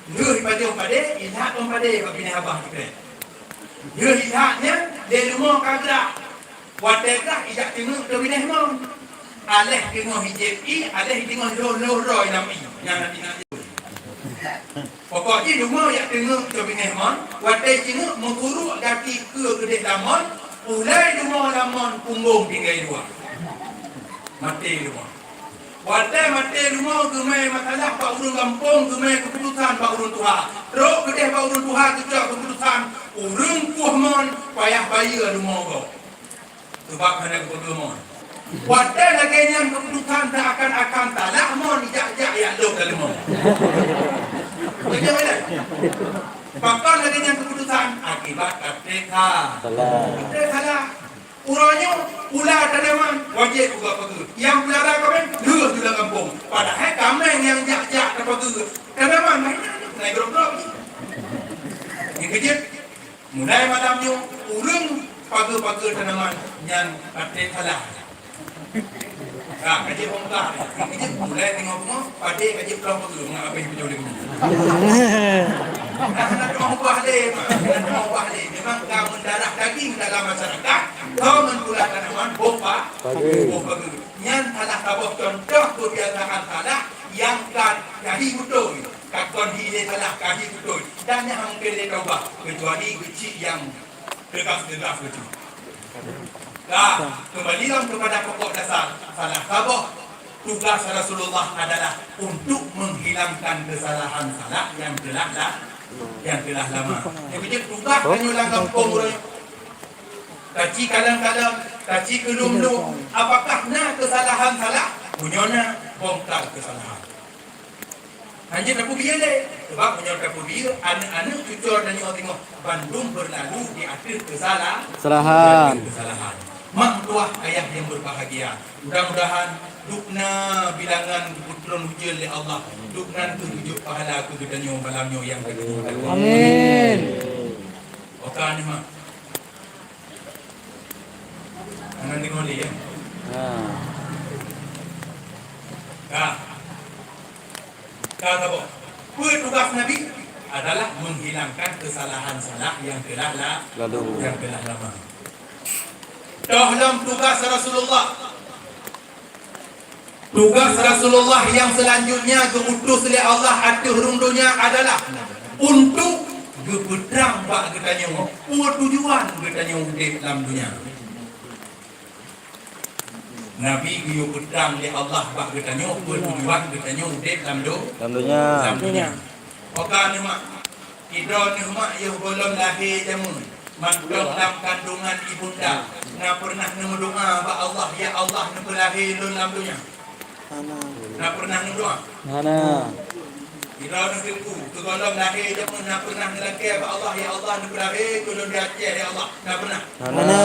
Lheueh ipajoh padé, ilhak lom padé bak binéh abah jipreh. Lheueh ilhak nyan, lé lumoe ka grah. Watèe grah, ijak teungeuk keu binéh mon. Aléh teungoh ijép ié, aléh teungoh lhôh-lhôh droe lam ié. Nyan na tinggai. Pokok jih lumoe jak teungeuk keu binéh mon, watèe jingeuk meukuruk gaki keue keudeh lam mon, ulèe lumoe lam mon punggong tinggai dua. Maté lumoe. Watèe maté lumoe geumè masalah bak ureueng gampông, geumè keuputusan bak ureueng tuha. Trok keudeh bak ureueng tuha geucok keuputusan, ureueng kueh mon payah bayeue lumoe gob. Sabab hana geupeugah mon. Watèe lagèe nyan keuputusan seakan-akan salah mon ijak-jak jak lhôh lam mon. Beutôi kan? Pakon lagèe nyan keuputusan? Akibat ka treb sa-, Salah. Treb salah. Uroe nyoe pula tanaman wajéb peugah pageue. Nyang peulara kameng lheueh ju lam gampông. Padahai kameng nyang jak-jak tapageue tanaman, hai nyan, hai grok-grok. Nyang keujeuet, mulai malam nyoe, ureueng pageue-pageue tanaman nyan ka treb salah. Nah, ka jeuet bongkar. Ka jeuet mulai teungoh-teungoh, padé ka jeuet pulang pageue, ngon abéh beujeuet lé guna. Nah, hana teungoh ubah lé, mak. Hana teungoh ubah lé. Memang ka meudarah daging dalam masyarakat, ka meutulah tanaman, boh pa-, Pageue. Boh pageue. Nyan salah saboh contoh keubiasaan salah nyang ka jadi beutôi. Ka kon hi lé salah, ka hi beutôi. Dan nyan hana mungken lé taubah, keucuali geuchik nyang teugas-teugas beutôi. Nah, keumbali lom keupada pokok dasar, salah saboh tugas Rasulullah adalah untuk menghilangkan kesalahan salah yang telah la-, yang telah lama. Nyang keujeuet tugas tanyoe lam gampông uroe nyoe. Taci kalon-kalon, taci keulum-lum, apakah na kesalahan salah? Meunyoe na, bongkar kesalahan. Hanjeuet tapeubiyeu lé, sabab meunyoe tapeubiyeu, aneuk-aneuk cucoe tanyoe singoh bandum beurlalu di ateueh keusala-, Kesalahan. Di ateueh keusalahan. Mak meutuah ayah nyang beubahgia, mudah-mudahan dubna bilangan geupeutrön ujeuen lé Allah, dubna keuh geujok pahala keu geutanyoe malam nyoe nyang ka geutanyoe. Amin. Oka ni, Mak. Hana deungoe lé, ya? Ha. Ka. Ka saboh. Peue tugas Nabi? Adalah menghilangkan kesalahan salah yang telah la-, Lalu. Yang telah lama. Toh lom tugas Rasulullah. Tugas Rasulullah nyang seulanjutnya geuutus lé Allah ateueh rhueng donya adalah untuk geupeutrang bak geutanyoe peue tujuan geutanyoe udeb lam donya. Nabi geuyue peutrang lé Allah bak geutanyoe peue tujuan geutanyoe udeb lam do-, Lam donya. Lam donya. Oka neuh mak, sidroe neuh mak yoh gohlom lahé jameun, mantong lam kandungan ibunda, na peureunah neumeudoá bak Allah, "Ya Allah, neupeulahé lôn lam donya"? Hana. Na peureunah neumeudoá? Hana. Sidroe neuh teungku, sigohlom lahé jameun, na peureunah neulakée bak Allah, "Ya Allah, neupeulahé keu lôn di Aceh, ya Allah"? Na peureunah? Hana.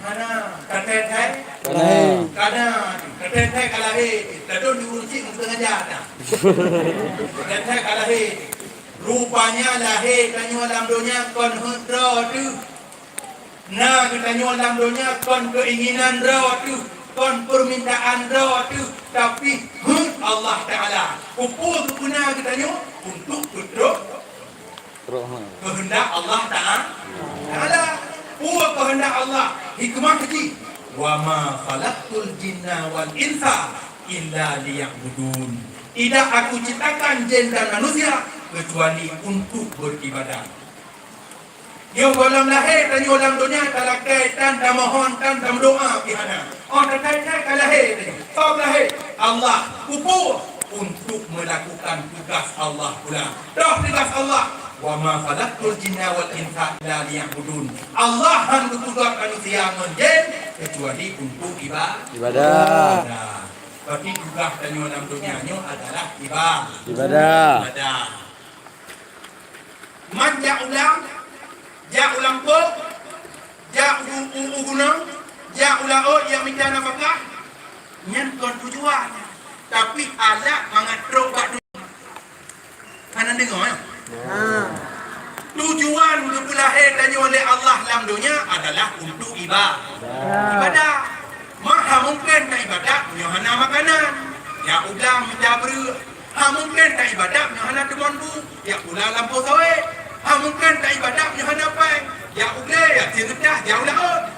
Hana. Ka thai-thai? Hana. Ka na. Ka thai-thai ka lahé, tadon di ureueng chik meuseungaja na. Ka thai-thai ka lahé. Rupanya lahé tanyoe lam donya kon heuet droe teuh. Na geutanyoe lam donya kon keuinginan droe teuh, kon peumintaan droe teuh, tapi heuet Allah Taala. Peue geupeuna geutanyoe? Untuk peutrok Rahmat. Keuheundak Allah Taala. Taala. Peue keuheundak Allah? Hikmah jih, "Wa ma khalaqtul jinna wal insa illa liya'budun." Tidak Aku ciptakan jin dan manusia kecuali untuk beribadah. Yoh gohlom lahé tanyoe lam donya talakée tan, tamohon tan, tameudoá pih hana. Oh, takai-kai ka lahé tanyoe. Soe lahé? Allah. Peue? Untuk melakukan tugas Allah pula. Toh tugas Allah, "Wa ma khalaqtul jinna wal insa illa liya'budun." Allah han geupeugöt manusia ngon jin kecuali untuk iba-, Ibadah. Ibadah. Berarti tugas tanyoe lam donya nyoe adalah iba-, Ibadah. Ibadah. Man jak u lam, jak u lampôh, jak u, u, u gunong, jak u laôt, jak mita nafakah, nyan kon tujuan, tapi alat mangat trok bak tujuan. Hana deungoe, ya? Ha. Tujuan geupeulahé tanyoe lé Allah lam donya adalah untuk iba-, Ya. Ibadah. Mak, hana mungken taibadat meunyoe hana makanan. Jak u lam mita breueh. Hana mungken taibadat meunyoe hana teumon bu. Jak pula lampôh sawét. Hana mungken taibadat meunyoe hana péng. Jak u glé, jak sie geutah, jak u laôt.